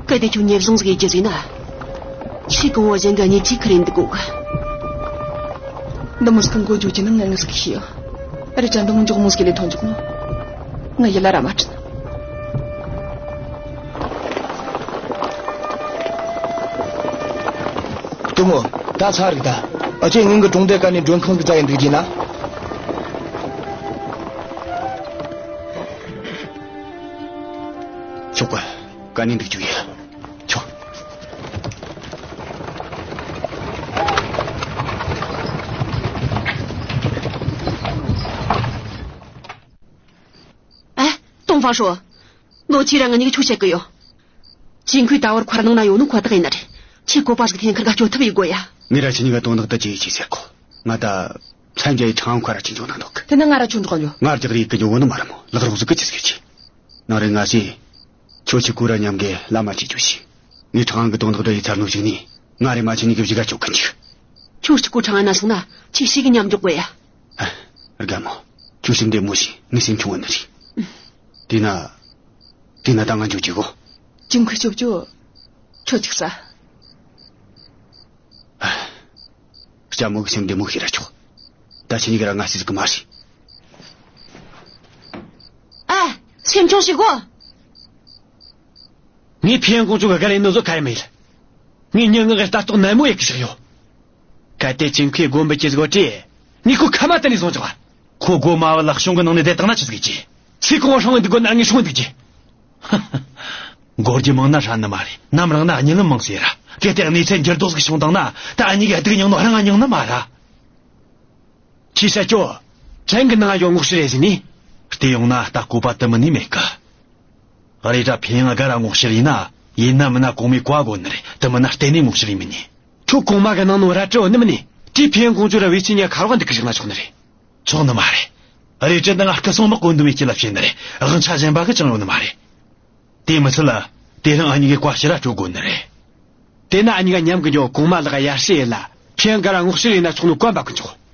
གལ་ཏེ་ཁྱོད་ཉེས་བཟུང་ཟིག་ཡེད་རྒྱུ་ཟིག་ན། ཆི་གང་བོ་གཞན་ག་ཉེས་ཆད་ཁུར་ཡིན་འདུག་གོ་ག་འདི་མོ་ཟིག་གི་མགོ་འཇུག་རྒྱུ་ནི་ངས་ངས་ཟིག་ཤེས་ཡོད། རི་ཅན་འདི་མོ་མགྱོགས་མོ་ཟིག་ལས་ཐོན་འཇུག་ནོ། ངས་ཡིད་ལ་ར་མ་ཁྲིད། གཏུམ་མོ། ད་ཚར་གི་ད། ཨ་ཅེ་ངང་གི་གྲོང་སྡེ་ཀ་ནས་མགྲོན་ཁང་གི་རྩ་ཡིན་འདུག་རྒྱུ་ན། ཆོག་གི་ཀ་ནས་འདུག་རྒྱུ་ཡིན། ཆོག་ཨེ། ཏོང་ཧྥང་ཧྲོས། ལོ་ཆི་ར་ང་གཉིས་ཀྱིས་ཆོག་བཤད་གི་ཡོད། ཅིན་ཁུའི་ད་བར་མཁར་ནང་ན་ཡོད་ནོ་ཁོ་ཐག་ཡིན་ནི་རེད། ཁྱེད་བཀོད་པ་ཟིག་འཐེན་ཁིར་ག་སྐྱོབ་ཐབས་ཡེད་དགོས་ཡ། ངས་ར་ཁྱེད་གཉིས་ཀ་དོན་དག་འདི་ཅི་ཡེད་ཅིག་ཟེར་གོ་ང་ད། ལྷན་རྒྱས་ཡི་ཁྲང་ཁ་ར་ཅི་འཇོག་ན་འདུག་དེ་ན་ང་ར་ཁྱོད་འགྲོགས་འགྱོ། ང་རྒྱག་རེས་གི་འགྱོ་གོ་ནི་མ་རེད་མོ། ལག་རོགས་ཟིག་གི་ཅི་ཟིག་ཡོད་ཅི། ནང་རེ་ང་སི། ཁྱོད་ཆི་ཀུ་ར་མཉམ་གི་ལམ་མ་ཅི་འགྱོ་ཞིག་ངས་ཁྲང་གི་དོན་དག་འདི་ཡེད་ཚར་ནོ་ཞིག་ནི། ང་རེ་མ་ཁྱེད་གཉིས་གི་བཞི་ག་ཅོག་གི་འཇུག་ཁྱོད་ཆི་ཀུ་ཁྲང་ན་སོང་ན་ཁྱེད་ཞིག་གི་མཉམ་འཇོག་དགོས་ཡ། ཨ། རྒན་མོ། ཁྱོད་སེམས་བདེ་མོ་ཞིག་ངས་སེམས་ཆུང་བ་ནི་རེད། དེ་ན། དེ་ན་ད་ང་འགྱོ་རྒྱུ་གོ་ཅིན་ཁུའི་ཅོབ་ཅོ། ཁྱོད་ཅིག་ས། ཨ། ལྕམ་མོ་གི་སེམས་བདེ་མོ་ཞིག་ར་ཆོག་ད་ཁྱེད་གཉིས་ཀ་ར་ང་སི་ཟིག་གི་མ་རེད། ཨ། སེམས་ཆུང་ཞིག་གོ་ངས་ཕིན་ཡང་ཀོང་ཇོ་གི་སྒར་ཡིན་ནོ་བཟོ་ཁ་ཡ་མེད། ངས་མྱི་མངགས་གི་ལྟ་རྟོག་ནན་མོ་ཡེ་གི་བཞག་ཡོད། གལ་ཏེ་ཅིན་ཁུའི་དགོན་པ་གི་སྒོ་དེ་ངས་ཁོ་ཁ་མ་ཏི་ནས་བཟུང་བཞག་པ། ཁོ་སྒོ་མ་བུད་ལ་གཞུང་གི་ནང་ནས་བསྡད་བཏང་ན་ཆི་ཟིག་གི། ཚེ་གང་བོ་སྲུང་བའི་འདུག་དགོས་ན་ངས་སྲུང་བའི་འདུག་གི། མགོ་རྒྱུ་མང་ན་ཧྲ་ནི་མ་རེད། ནམ་རིང་ན་གཉིད་ལམ་མང་ཟེར་ར། གལ་ཏེ་གནས་ཚུལ་འགྱུར་ལྡོག་ཟིག་བྱུང་བཏང་ན། ད་ཨ་ཉི་གི་སྡུག་མྱངས་ནོ་རང་ང་མྱངས་ནི་མ་ར། ཁྱི་ས་ཅོ། ཕྲན་གི་ནང་ཡོད་ངོ་ཤེས་རེད་ཟེར་ནི། བལྟས་ཡོང་ན་ལྟ་སྐོར་པ་དུ་མི་ནི་མེད་གི། རེད་དྲ་ཕིན་ཡང་སྒར་ར་ངོ་ཤེས་ཡིན་ན། ཡིན་ན་མིན་ན་གོང་མའི་བཀའ་དགོས་ནི་རེད། དུ་མིན་ན་གཏན་ནས་ངོ་ཤེས་ཡིན་མིན་ནི། ཁྱོད་གོང་མ་གི་ནང་ནོ་ར་བྲི་བོ་ནི་མིན་ནི། དེའི་ཕིན་ཡང་ཀོང་ཇོ་ར་བེ་ཆི་ཉ་ཁ་རོག་འདུག་གི་བཞག་ན་ཆོག་ནི་རེད། ཆོག་ནི་མ་རེད། རེད་དྲ་ནང་སྐུ་སྲུང་དམག་བཀོད་འདོམས་ཡེ་ཁྱེད་ལ་བྱིན་ནི་རེད། དབང་ཆ་གཞན་པ་གི་ཅང་ཡོད་ནི་མ་རེད། དེ་མི་ཚད་ལ། དེ་རིང་ཨ་ཉི་གི་བཀའ་ཕྱིར་ར་སྤྲོད་དགོས་ནི་རེད། དེ་ན་ཨ་ཉི་ག་མཉམ་གི་འགྱོ། གོང་མ་ལགས་ཡར་ཞུ་ཡེ་ལ། ཕིན་ཡང་སྒར་ར་ངོ་ཤེས་ཡིན་ན་ཆོག་ནོ་བཀའ་འབབ་གི་འཇུག།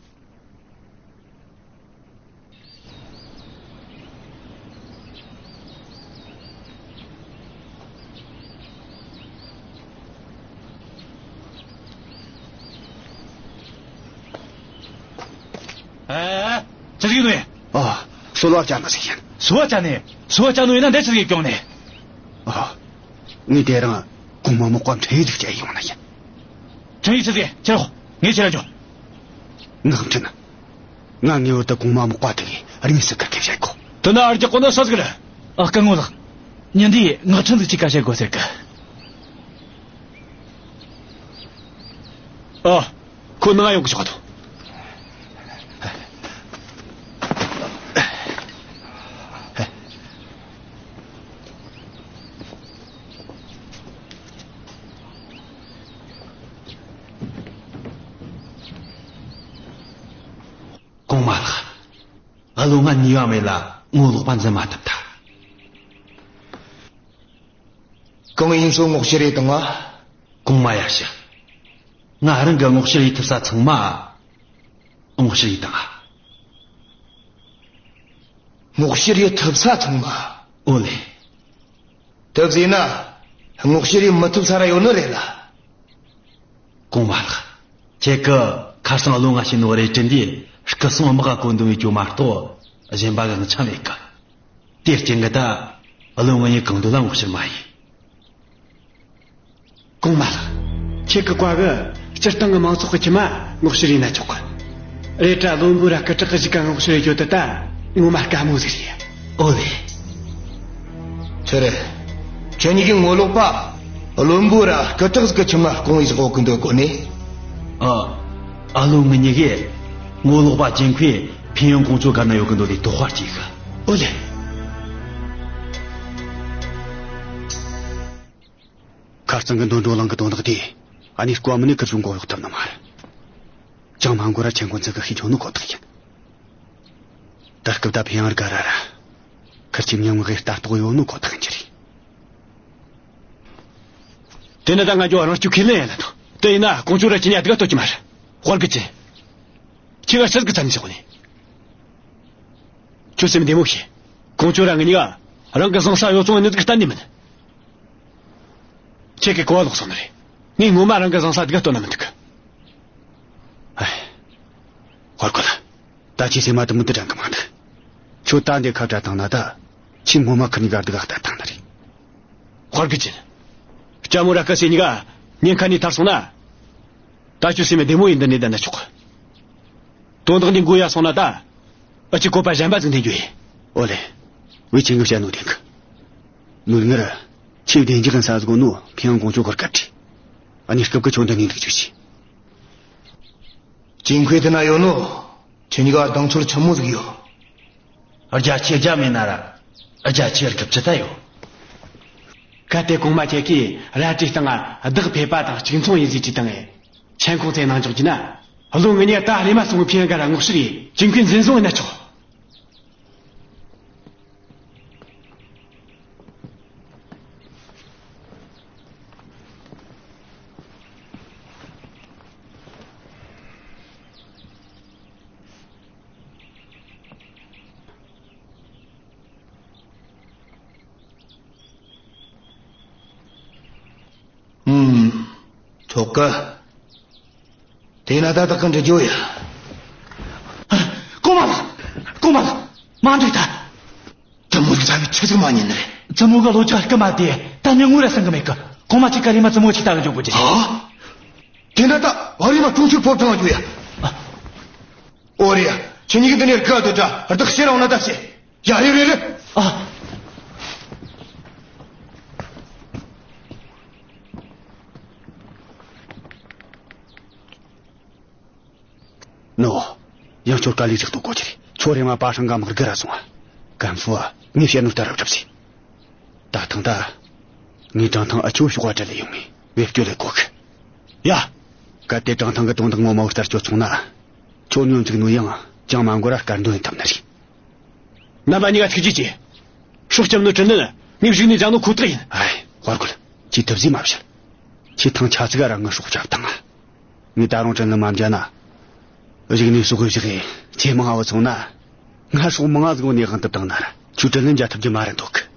ཨེ། ཅི་ཟིག་ཡིན་ནོ་ཡ། ཨ། སོལ་བ་བཅའ་ནི་ཟིག་ཡིན། སོལ་བ་བཅའ་ནི། སོལ་བ་བཅའ་ནོ་ཡིན་ན་འདི་ཆི་ཟིག་གྱོང་ནི། ཨ། ངས་དེ་རིང་གོང་མ་མག་པ་འཕྲིན་ཡིག་ཟིག་བསྐྱལ་ཡོང་ནི་ཡིན། འཕྲིན་ཡིག་ཆི་ཟིག་ཁྱེར་ཤོག། ངས་ཁྱེར་ར་འགྱོ། ངག་འཕྲིན། ང་ངེས་པར་དུ་གོང་མ་མག་པ་དེ་གི་རིང་སུ་ཁུར་གེ་བྱེད་དགོ། དེ་ན་ཨར་རྒྱག་གོ་ནོ་སུ་ཟིག་རེད། ཨ། སྐུ་ངོ་ལགས། ཉིན་འདིའི་ངག་འཕྲིན་ཟིག་ཅིག་ག་བཤད་དགོ་ཟེར་གི། ཨ། ཁོ་ནང་ཡོང་གི་ཆོག་ག་དོ། གོང་མ་ལགས། ཨ་ལོ་ང་ནུས་པ་མེད་ལ་ངོ་ལོག་པ་འཛིན་མ་ཐུབ་ད། གང་ཡིན་སོ་ངོ་ཤེས་རེ་དང་ང་། གོང་མ་ཡར་ཞུ། ང་རང་གི་ངོ་ཤེས་ཡེ་ཐུབ་ས་ཚང་མ་ངོ་ཤེས་ཡེ་དང་ང་། ངོ་ཤེས་ཡེ་ཐུབ་ས་ཚང་མ། ཨོ་ལེ། དེ་བཟས་ན་ངོ་ཤེས་ཡེ་མི་ཐུབ་ས་ར་ཡོད་ནི་རེད་ལ། གོང་མ་ལགས། ཁྱེད་ཀྱི་ཁ་སང་ཨ་ལོ་ང་བྱིན་ནོ་རེ་དྲིན་འདི་སྐུ་སྲུང་དམག་ག་བཀོད་འདོམས་ཡེ་རྒྱུ་མ་གཏོགས་གཞན་པ་གི་དབང་ཆ་མེད་གི། དེ་རྐྱེན་གི་ད་ཨ་ལོ་ང་ཡེ་གང་འདོད་ལ་ངོ་ཤེས་མ་ཡེ། གོང་མ་ལགས། ཁྱེད་ཀྱི་བཀའ་གི་སྤྱིར་བཏང་གི་མང་ཚོགས་ཀྱི་ཁྱིམ་མ་ངོ་ཤེས་ཡེ་ན་ཆོག་གི། རེད་དྲ་བློན་པོ་ར་སྐུ་དྲག་གི་གཞིས་ཀ་ངོ་ཤེས་ཡེ་རྒྱུ་དེ་ད་ངོ་མ་དཀའ་མོ་ཟིག་རེད། ཨོ་ལེ། ཆི་རེད། ཁྱེད་གཉིས་ཀྱི་ངོ་ལོག་པ་བློན་པོ་ར་སྐུ་དྲག་གི་ཁྱིམ་མ་སྐུང་བའི་བཞག་གོ་གི་འདོད་གོ་ནི། ཨ། ཨ་ལོ་ང་གཉིས་ཀྱི་ངོ་ལོག་པ་ཅིན་ཁུའེ་ཕིན་ཡང་ཀོང་ཇོ་སྒར་ན་ཡོད་གི་འདོད་ལི་དོགས་པ་སྐྱེས་གི། ཨོ་ལེ། ཁ་རྩང་གི་འདོན་འགྲོ་ལང་གི་དོན་དག་དེ། ཨ་ནི་སྐུ་མི་ནི་ཁིར་ཆུང་མགོ་གཡོག་ཐུབ་ནི་མ་རེད། ཅང་མ་མགོ་ར་ཆེན་ཀུན་ཚིག་གི་ཤི་ཆོག་ནི་ཁོ་ཐག་ཡིན། ད་སྐབས་ད་ཕིན་ཡང་སྒར་ར་ར། ཁིར་ཆུང་མྱི་མངགས་གི་ལྟ་རྟོག་ཡོད་ནི་ཁོ་ཐག་ཡིན་གྱི་རེད། དེ་ནི་ད་ང་ཚོ་རང་སྐྱོབ་ཁས་ལེན་ཡེ་ལ་དང་། དེ་ཡིན་ན་ཀོང་ཇོ་ར་ཅི་ཉ་སྡུག་ག་གཏོང་གི་མ་རེད། དཔའ་རྒོད་ཅན། ཁྱེད་ཀ་ཤེས་གི་ཚ་ནི་ཟེར་གོ་ནི། ཁྱོད་སེམས་བདེ་མོ་བྱོས། ཀོང་ཇོ་ར་ང་གཉིས་ཀ་རང་གི་བཟང་ས་ཡོ་བཙོང་ནི་ཟིག་གཏན་ནས་མིན། ཁྱེད་ཀྱི་གོ་བ་ལོག་སོང་ནི་རེད། ངས་ངོ་མ་རང་གི་བཟང་ས་སྡུག་ག་གཏོང་ན་མི་འདུག་གི། ཨེ། ཧོར་ཁོ་ལ། ད་ཁྱེད་སེམས་མ་དུ་མི་དུ་དྲན་གི་མ་འདུག། ཁྱོད་ད་འདི་ཁ་བྲལ་བཏང་ན་ད། ཁྱེད་ངོ་མ་ཁིར་གཉིས་ཀ་སྡུག་ག་གཏད་བཏང་ནི་རེད། དཔའ་རྒོད་ཅན། ལྕམ་མོ་ར་སྐུ་སྲས་གཉིས་ཀ་ཉེན་ཁ་ནས་ཐར་སོང་ན། ད་ཁྱོད་སེམས་བདེ་མོ་ཡེ་འདི་ནས་བསྡད་ན་ཆོག་གི། དོན་དག་འདི་འགོ་ཡ་སོང་ན་ད། ཨ་ཅེ་བཀོད་པ་གཞན་པ་ཟིག་འདེམས་རྒྱུ་ཡིན། ཨོ་ལེ། ཝེ་ཆིང་གིས་བཤད་ནོ་བདེན་གི། མིག་སྔར་ཆེས་བདེན་འཇགས་ཡིན་ས་ཟིག་ནོ་ཕིན་ཡང་ཀོང་ཇོ་སྒར་སྐབས་དེ། ཨ་ནི་སྐབས་ཀྱི་ཆོ་འདི་ནས་འགྲིག་ཆོག་ཅི། ཅིན་ཁུའེ་དེ་ན་ཡོད་ནོ། ཁྱེད་གཉིས་ཀ་གདེང་ཚོད་ཆེན་མོ་ཟིག་ཡོད། རྒྱ་ཆེ་རྒྱ་མེད་ན་ར། རྒྱ་ཆེ་རྒྱབ་ཅི་ད་ཡོད། གལ་ཏེ་གོང་མ་ཁྱེད་ཀྱིས་རལ་གྲིའི་སྟེང་བདག་ཕེབས་པ་དང་གཅིག་མཚུངས་ཡིན་ཟིག་ཅིག་དང་ངེ། ཆན་ཁོང་ཚེ་ནང་འཇོག་རྒྱུ་ན། བློན་ངེད་གཉིས་ད་ལས་མ་སོང་བའི་ཕིན་ཡང་སྒར་ར་ངོ་ཤེས་ཡེ་ཅིན་ཁུའེ་འཛིན་བཟུང་ཡེ་ན་ཆོག། ཨུམ། ཆོག་གི། དེ་ན་ད་བདག་གི་འདྲི་རྒྱུ་ཡ། གོང་མ་ལགས། གོང་མ་ལགས། མ་འདྲི་ད། བཙུན་མོ་གི་རྩ་བའི་ཆི་ཟིག་མ་ཉན་ནི་རེད། བཙུན་མོ་གི་བློ་ཅིག་སྐུ་མ་དེ། ད་མྱི་ངུ་ར་སང་གི་མེད་གི། གོང་མ་ཅིག་ག་རེམ་མ་བཙུན་མོ་ཅིག་ལྟ་གི་འཇུག་དགོས་རྒྱུ་རེད། ཨ། དེ་ན་ད་ཨ་རེམ་མ་གྲོང་ཁྱེར་ཕོ་བྲང་འཇུག་ཡ། ཨ། ཨོ་རེད་ཡ། ཁྱེད་གཉིས་ཀྱི་འདི་ནས་དགའ་སྡོད་དྲ་བདག་ཕྱིར་ར་འོང་ན་ད་བྱེད། ཡ། རེད་རེད་རེད། ཨ། ནོ། ཡང་ཁྱོད་དཀའ་ལས་ཅིག་གཏོང་དགོས་རྒྱུ་རེད། ཁྱོད་རེམ་མ་པ་ཧྲང་ག་དམག་སྒར་ར་སོང་ང་། ཀན་ཧྥུ་ཨ། ངས་བཤད་ནོ་ལྟར་ར་སྒྲུབ་ཟེར། ད་ཐེངས་ད། ངས་ཀྲང་ཐང་ཨ་ཆོ་ཕྱོགས་བ་དྲི་ལས་ཡོང་ངས་བེད་སྤྱོད་ལས་གོ་གི། ཡ། གལ་ཏེ་ཀྲང་ཐང་གི་དོན་དག་ངོ་མ་བོ་རྩད་གཅོད་སོང་ན། ཁྱོད་ཉོན་འཛུགས་ནོ་ཡང་ཅང་མ་འགོར་ར་དཀར་འདོན་ཐུབ་ནི་རེད། རྣམ་པ་གཉིས་ཀ་ཐུགས་རྗེ་ཆེ། སྲོག་སྐྱབས་ནོ་དྲིན་ལན་ངས་གཞུག་ནས་འཇལ་ནོ་ཁོ་ཐག་ཡིན། ཨེ། དཔའ་རྒོད། ཁྱོས་ཐུབ་ཟིག་མ་བྱེད། ཁྱོས་ཐང་ཆ་ཙིག་ག་ར་ངའི་སྲོག་སྐྱབས་བཏང་ང་། ངས་ད་རུང་དྲིན་ལན་མ་འཇལ་ན། གཞུག་ནས་སྲོག་གི་བཞག་གི་ཇེ་མང་ང་བུད་སོང་ན། ང་སྲོག་མང་ང་ཟིག་གོ་ནས་དབང་དུ་བཏང་ན་ར་ཁྱོས་དྲིན་ལན་འཇལ་ཐུབ་རྒྱུ་མ་རེད་འདོད་གི།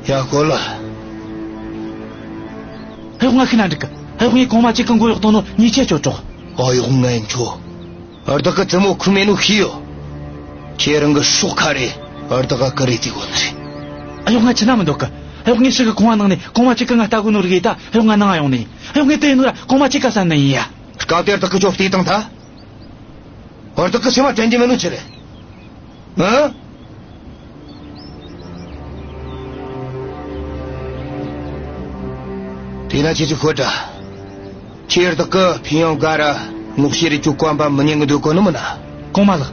ཡ། གོ་ལ། ཨ་གཡོག་ང་ཤི་ན་འགྲིག་གི། ཨ་གཡོག་ངས་གོང་མ་ཅིག་གི་མགོ་གཡོག་བཏང་ནོ་ཉེས་ཆད་གཅོད་རོགས། ཨ་གཡོག་ངན་ཁྱོ། བདག་གི་བཙུན་མོ་ཁུ་མེད་ནོ་ཤེས་ཡོད། ཁྱེད་རང་གི་སྲོག་ཁ་རེ་བདག་ག་ཀི་རེ་བརྩི་གོ་ནི་རེད། ཨ་གཡོག་ང་ཆི་ན་མི་འདོད་གི། ཨ་གཡོག་ངས་ཕྱི་གི་ཁང་བ་ནང་ནས་གོང་མ་ཅིག་གི་ང་ལྟ་གོ་ནོ་རིག་ཡེ་ད། ཨ་གཡོག་ང་ནང་ང་ཡོང་ནི་ཡིན། ཨ་གཡོག་ངས་དེ་ཡིན་ནོ་ར་གོང་མ་ཅིག་ག་བསམ་ནི་ཡིན་ཡ། སྐབས་དེར་བདག་གི་ཁྱོ་བལྟས་བཏང་ཐལ། བདག་གི་སེམས་མ་དྲན་རྒྱུ་མེད་ནོ་ཆི་རེད། ཨ། དེས་ན་ཁྱེད་ཀྱིས་ཤོད་དྲ། ཁྱེད་བདག་གིས་ཕིན་ཡང་སྒར་ར་སྔོག་བཤེར་རེ་ཅོ་གོ་བ་མི་ཉན་གི་འདོད་གོ་ནི་མིན་ན། གོང་མ་ལགས།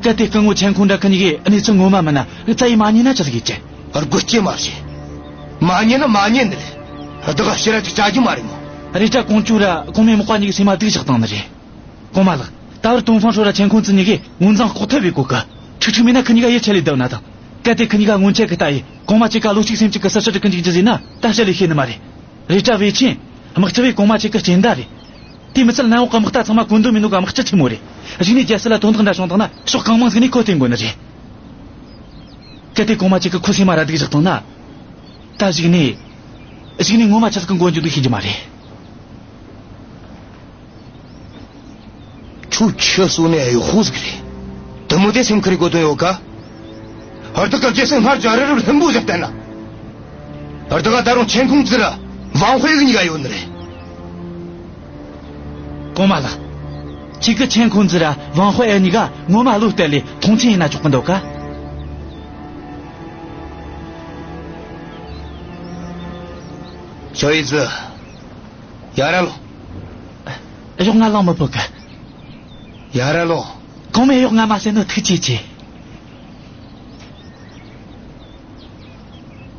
གལ་ཏེ་སྐུ་ངོ་ཆན་ཁུང་འདྲ་ཁི་གཉིས་ཀས་གནས་ཚུལ་ངོ་མ་མིན་ན་བཙལ་ཡེ་མ་རྙེད་ན་ཆི་ཟིག་ཡེད་རྒྱུ། རྒོད་སྐྱེ་མ་བྱེད། མ་རྙེད་ན་མ་རྙེད་ནི་རེད། བདག་ག་ཕྱིར་ར་ཅིག་བཅར་རྒྱུ་མ་རེད་མོ། རེད་དྲ་ཀོང་ཇོ་ར་གོང་མའི་མག་པ་གཉིས་ཀྱི་སེམས་མ་སྡུག་བཞག་བཏང་ནི་རེད། གོང་མ་ལགས། ད་བར་ཏོང་ཧྥང་ཧྲོས་ར་ཆན་ཁུང་ཙི་གཉིས་ཀས་ངོ་མཚང་ལྐོག་ཐབས་ཡེད་གོ་གི། ཁྲིག་ཁྲིག་མེད་ན་ཁི་གཉིས་ཀ་ཡིད་ཆད་ལས་བསྡད་ན་ཐང་། གལ་ཏེ་ཁི་གཉིས་ཀ་སྔོན་ཆད་གི་ལྟ་ཡེ་གོང་མ་ཅིག་ག་བློ་གཅིག་སེམས་གཅིག་གི་ཟུར་ཕྱོགས་དྲུག་གི་འཇུག་རྒྱུ་ཟེར་ན་ད་བཤད་ལས་ཤེས་ནི་མ་རེད། རེད་དྲ་ཝེ་ཆིན། དམག་སྤྱི་བས་གོང་མ་ཅིག་གི་སྤྱན་ཟླ་རེད། དེ་མི་ཚད་ནན་འོག་གི་དམག་རྟ་ཚང་མ་བཀོད་འདོམས་ཡེ་ནོ་གི་དམག་སྤྱི་ཆེན་མོ་རེད། གཞུག་ནས་རྒྱལ་སྲིད་ལ་དོན་དག་འདྲ་བྱུང་བཏང་ན་ཕྱོགས་གང་མང་ཟིག་ནས་ཁོ་བསྟེན་དགོས་ནི་རེད། གལ་ཏེ་གོང་མ་ཅིག་གིས་ཁོའི་སེམས་མ་ར་སྡུག་བཞག་བཏང་ན། ད་གཞུག་ནས། གཞུག་ནས་ངོ་མ་ཆི་ཟིག་གི་མགོ་འཇུག་འདུག་ཤེས་རྒྱུ་མ་རེད། ཁྱོད་ཆི་སོ་ནས་ཡོད་ཧོ་ཟིག་རེད། དེ་མོ་དེ་སེམས་ཁུར་རེ་གོ་དོན་ཡོད་ཀ། བདག་གི་རྒྱལ་སྲིད་སྔར་གྱི་རི་རབ་ལྷུན་པོ་ཟིག་བརྟན་ན། བདག་ག་ད་རུང་ཆན་ཁུང་ཙི་ར་ཝང་ཧུའེ་གཉིས་ཀ་ཡོད་ནི་རེད། གོང་མ་ལགས། ཁྱེད་ཀྱིས་ཆན་ཁུང་ཙི་ར་ཝང་ཧུའེ་གཉིས་ཀ་ངོ་མ་བློ་གཏད་ལས་མཐོང་ཆེན་ཡེད་ན་ཆོག་གི་འདོད་ཀ། ཞའོ་ཡི་ཙི། ཡར་ར་ལོངས། གཡོག་ང་ལངས་མི་ཕོད་གི། ཡར་ར་ལོངས། གོང་མས་གཡོག་ང་མ་བསད་ནོ་ཐུགས་རྗེ་ཆེ།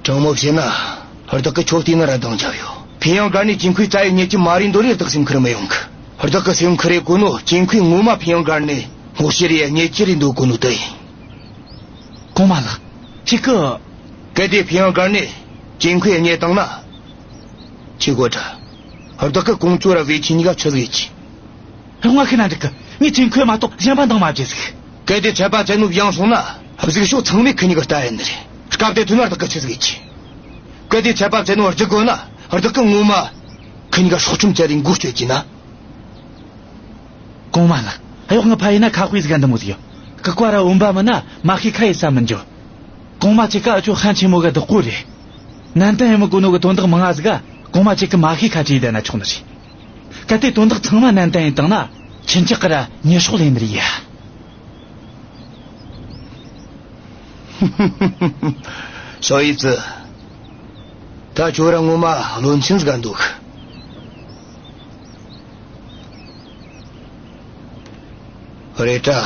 དྲང་མོ་བཤད་ན། བདག་གིས་ཁྱོད་བལྟས་ན་ར་འདང་རྒྱབ་ཡོད། ཕིན་ཡང་སྒར་ནས་ཅིན་ཁུའེ་བཙལ་ཡེ་རྙེད་རྒྱུ་མ་རེད་འདོད་ནས་བདག་སེམས་ཁུར་མི་ཡོང་གི། བདག་གི་སེམས་ཁུར་རེ་གོ་ནོ་ཅིན་ཁུའེ་ངོ་མ་ཕིན་ཡང་སྒར་ནས་སྔོག་བཤེར་ཡེ་རྙེད་རྒྱུ་རེད་འདོད་གོ་ནོ་དེ་ཡིན། གོང་མ་ལགས། ཁྱེད་ཀྱིས། གལ་ཏེ་ཕིན་ཡང་སྒར་ནས་ཅིན་ཁུའེ་རྙེད་བཏང་ན། ཁྱེད་གོ་དྲ། བདག་གིས་ཀོང་ཇོ་ར་ཝེ་ཆིན་གཉིས་ཀ་ཆི་ཟིག་ཡེད་རྒྱུ། ང་ཤི་ན་འགྲིག་གི། ངས་ཅིན་ཁུའེ་མ་གཏོགས་གཞན་པ་འདང་མ་བརྒྱབ་ཟིག། གལ་ཏེ་ཆད་པ་བཅད་ནོ་བཞག་སོང་ན། གཟིག་ཤོག་ཚང་མས་ཁི་གཉིས་ཀ་ལྟ་ཡེ་ནི་རེད། སྐབས་དེ་དུས་ན་བདག་གིས་ཆི་ཟིག་ཡེད་རྒྱུ། གལ་ཏེ་ཆད་པ་བཅད་ནོ་རྒྱུག་དགོས་ན། བདག་གིས་ངོ་མ་ཁི་གཉིས་ཀ་སྲོག་ཁྲིམས་བཅད་དེ་མགོ་གཅོད་རྒྱུ་ན། གོང་མ་ལགས། གཡོག་ངའི་ཕ་ཡུལ་ན་ཁ་དཔེ་ཟིག་འདི་མོ་ཟིག་ཡོད། ལྐུགས་པ་ར་འོན་པ་མིན་ན་མ་ཤེས་ཁ་ཡེ་ས་མི་འཇོག། གོང་མ་ཅིག་ག་ཨ་ཅོ་ཧན་ཆེན་མོ་གི་བདག་པོ་རེད། ནན་ཏན་ཡེ་མི་དགོས་ནོ་གི་དོན་དག་མང་ང་ཟིག་ག་གོང་མ་ཅིག་གིས་མ་ཤེས་ཁ་བྲིས་བསྡད་ན་ཆོག་ནི་རེད། གལ་ཏེ་དོན་དག་ཚང་མ་ནན་ཏན་ཡེ་བཏང་ན་ཁྱེད་ཅག་གི་ར་མྱི་སྲོག་ལེན་ནི་རེད་ཡ། ཞའོ་ཡི་ཙི། ད་ཁྱོད་རང་ངོ་མ་བློན་ཆེན་ཟིག་ག་འདུག། རེད་དྲ།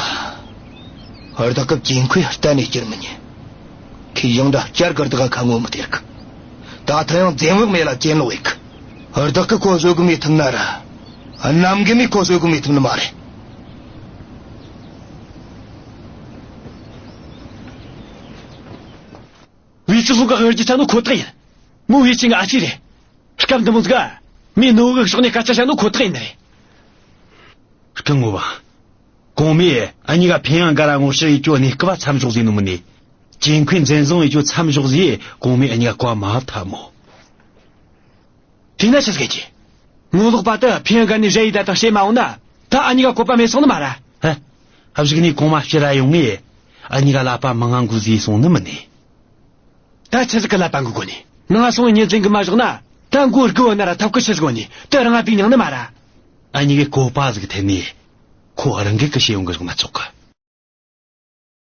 བདག་གིས་ཅིན་ཁུའེ་གཏན་ནས་བསྐྱུར་མི་ཉན། ཁོས་ཡང་འདྲ་བསྐྱར་གི་བདག་ག་ཁ་ངོ་མི་སྟེར་གི། ད་ཐེངས་ཡང་བཙན་འོག་མེད་ལ་གྱེན་ལོག་ཡེ་གི། བདག་གིས་ཁོ་བཟོད་གི་མེད་ཐུབ་ན་ར། གནམ་གིས་མེད་ཁོ་བཟོད་གི་མེད་ཐུབ་ནི་མ་རེད། ཝེ་ཅུན་ཧུང་ག་ཧུར་གྱིས་ཚ་ནོ་ཁོ་ཐག་ཡིན། མོ་ཝེ་ཆིང་གི་ཨ་ཅེ་རེད། སྐབས་འདི་མོ་ཟིག་ག་མོས་ནུ་བོ་གི་ཕྱོགས་ནས་སྐད་ཆ་བཤད་ནོ་ཁོ་ཐག་ཡིན་ནི་རེད། སྐུ་ངོ་བ། གོང་མས་འུ་གཉིས་ཀ་ཕིན་ཡང་སྒར་ར་སྔོག་བཤེར་ཡེ་རྒྱུའི་གནས་སྐབས་མཚམས་འཇོག་ཟེར་ནོ་མིན་ནས། ཅིན་ཁུའེ་འཛིན་བཟུང་ཡེ་རྒྱུ་མཚམས་འཇོག་ཟེར་གོང་མས་འུ་གཉིས་ཀ་བཀའ་མ་ཕབ་ཐལ་མོ། དེས་ན་ཆི་ཟིག་གི། ངོ་ལོག་པ་དེ་ཕིའུ་གན་ནས་ཞ་ཡི་ད་དང་བཤད་མ་འོང་ན། ད་ཨ་ཉི་ག་བཀོད་པ་མེད་སོང་ནི་མ་ར། ཧ། ཨ་བཞུགས་ནས་གོང་མ་ཕྱིར་ར་ཡོང་ངས། ཨ་ཉི་ག་ལ་པ་མང་ང་འགུ་ཟིག་སོང་ནི་མིན་ནི། ད་ཆི་ཟིག་གི་ལ་པ་འགུ་དགོ་ནི། ནང་སོང་ཉེ་འཛིན་གི་མ་བཞག་ན། ད་འགུ་རྒུ་བ་ན་ར་ཐབས་ཀི་ཆི་ཟིག་གོ་ནི། དེ་རང་ང་དུས་མྱང་ནི་མ་ར། ཨ་ཉི་གི་བཀོད་པ་ཟིག་འཐེན་ནས། ཁོ་རང་གི་གི་ཤེས་ཡོང་གི་རིག་མ་ཆོག་གི།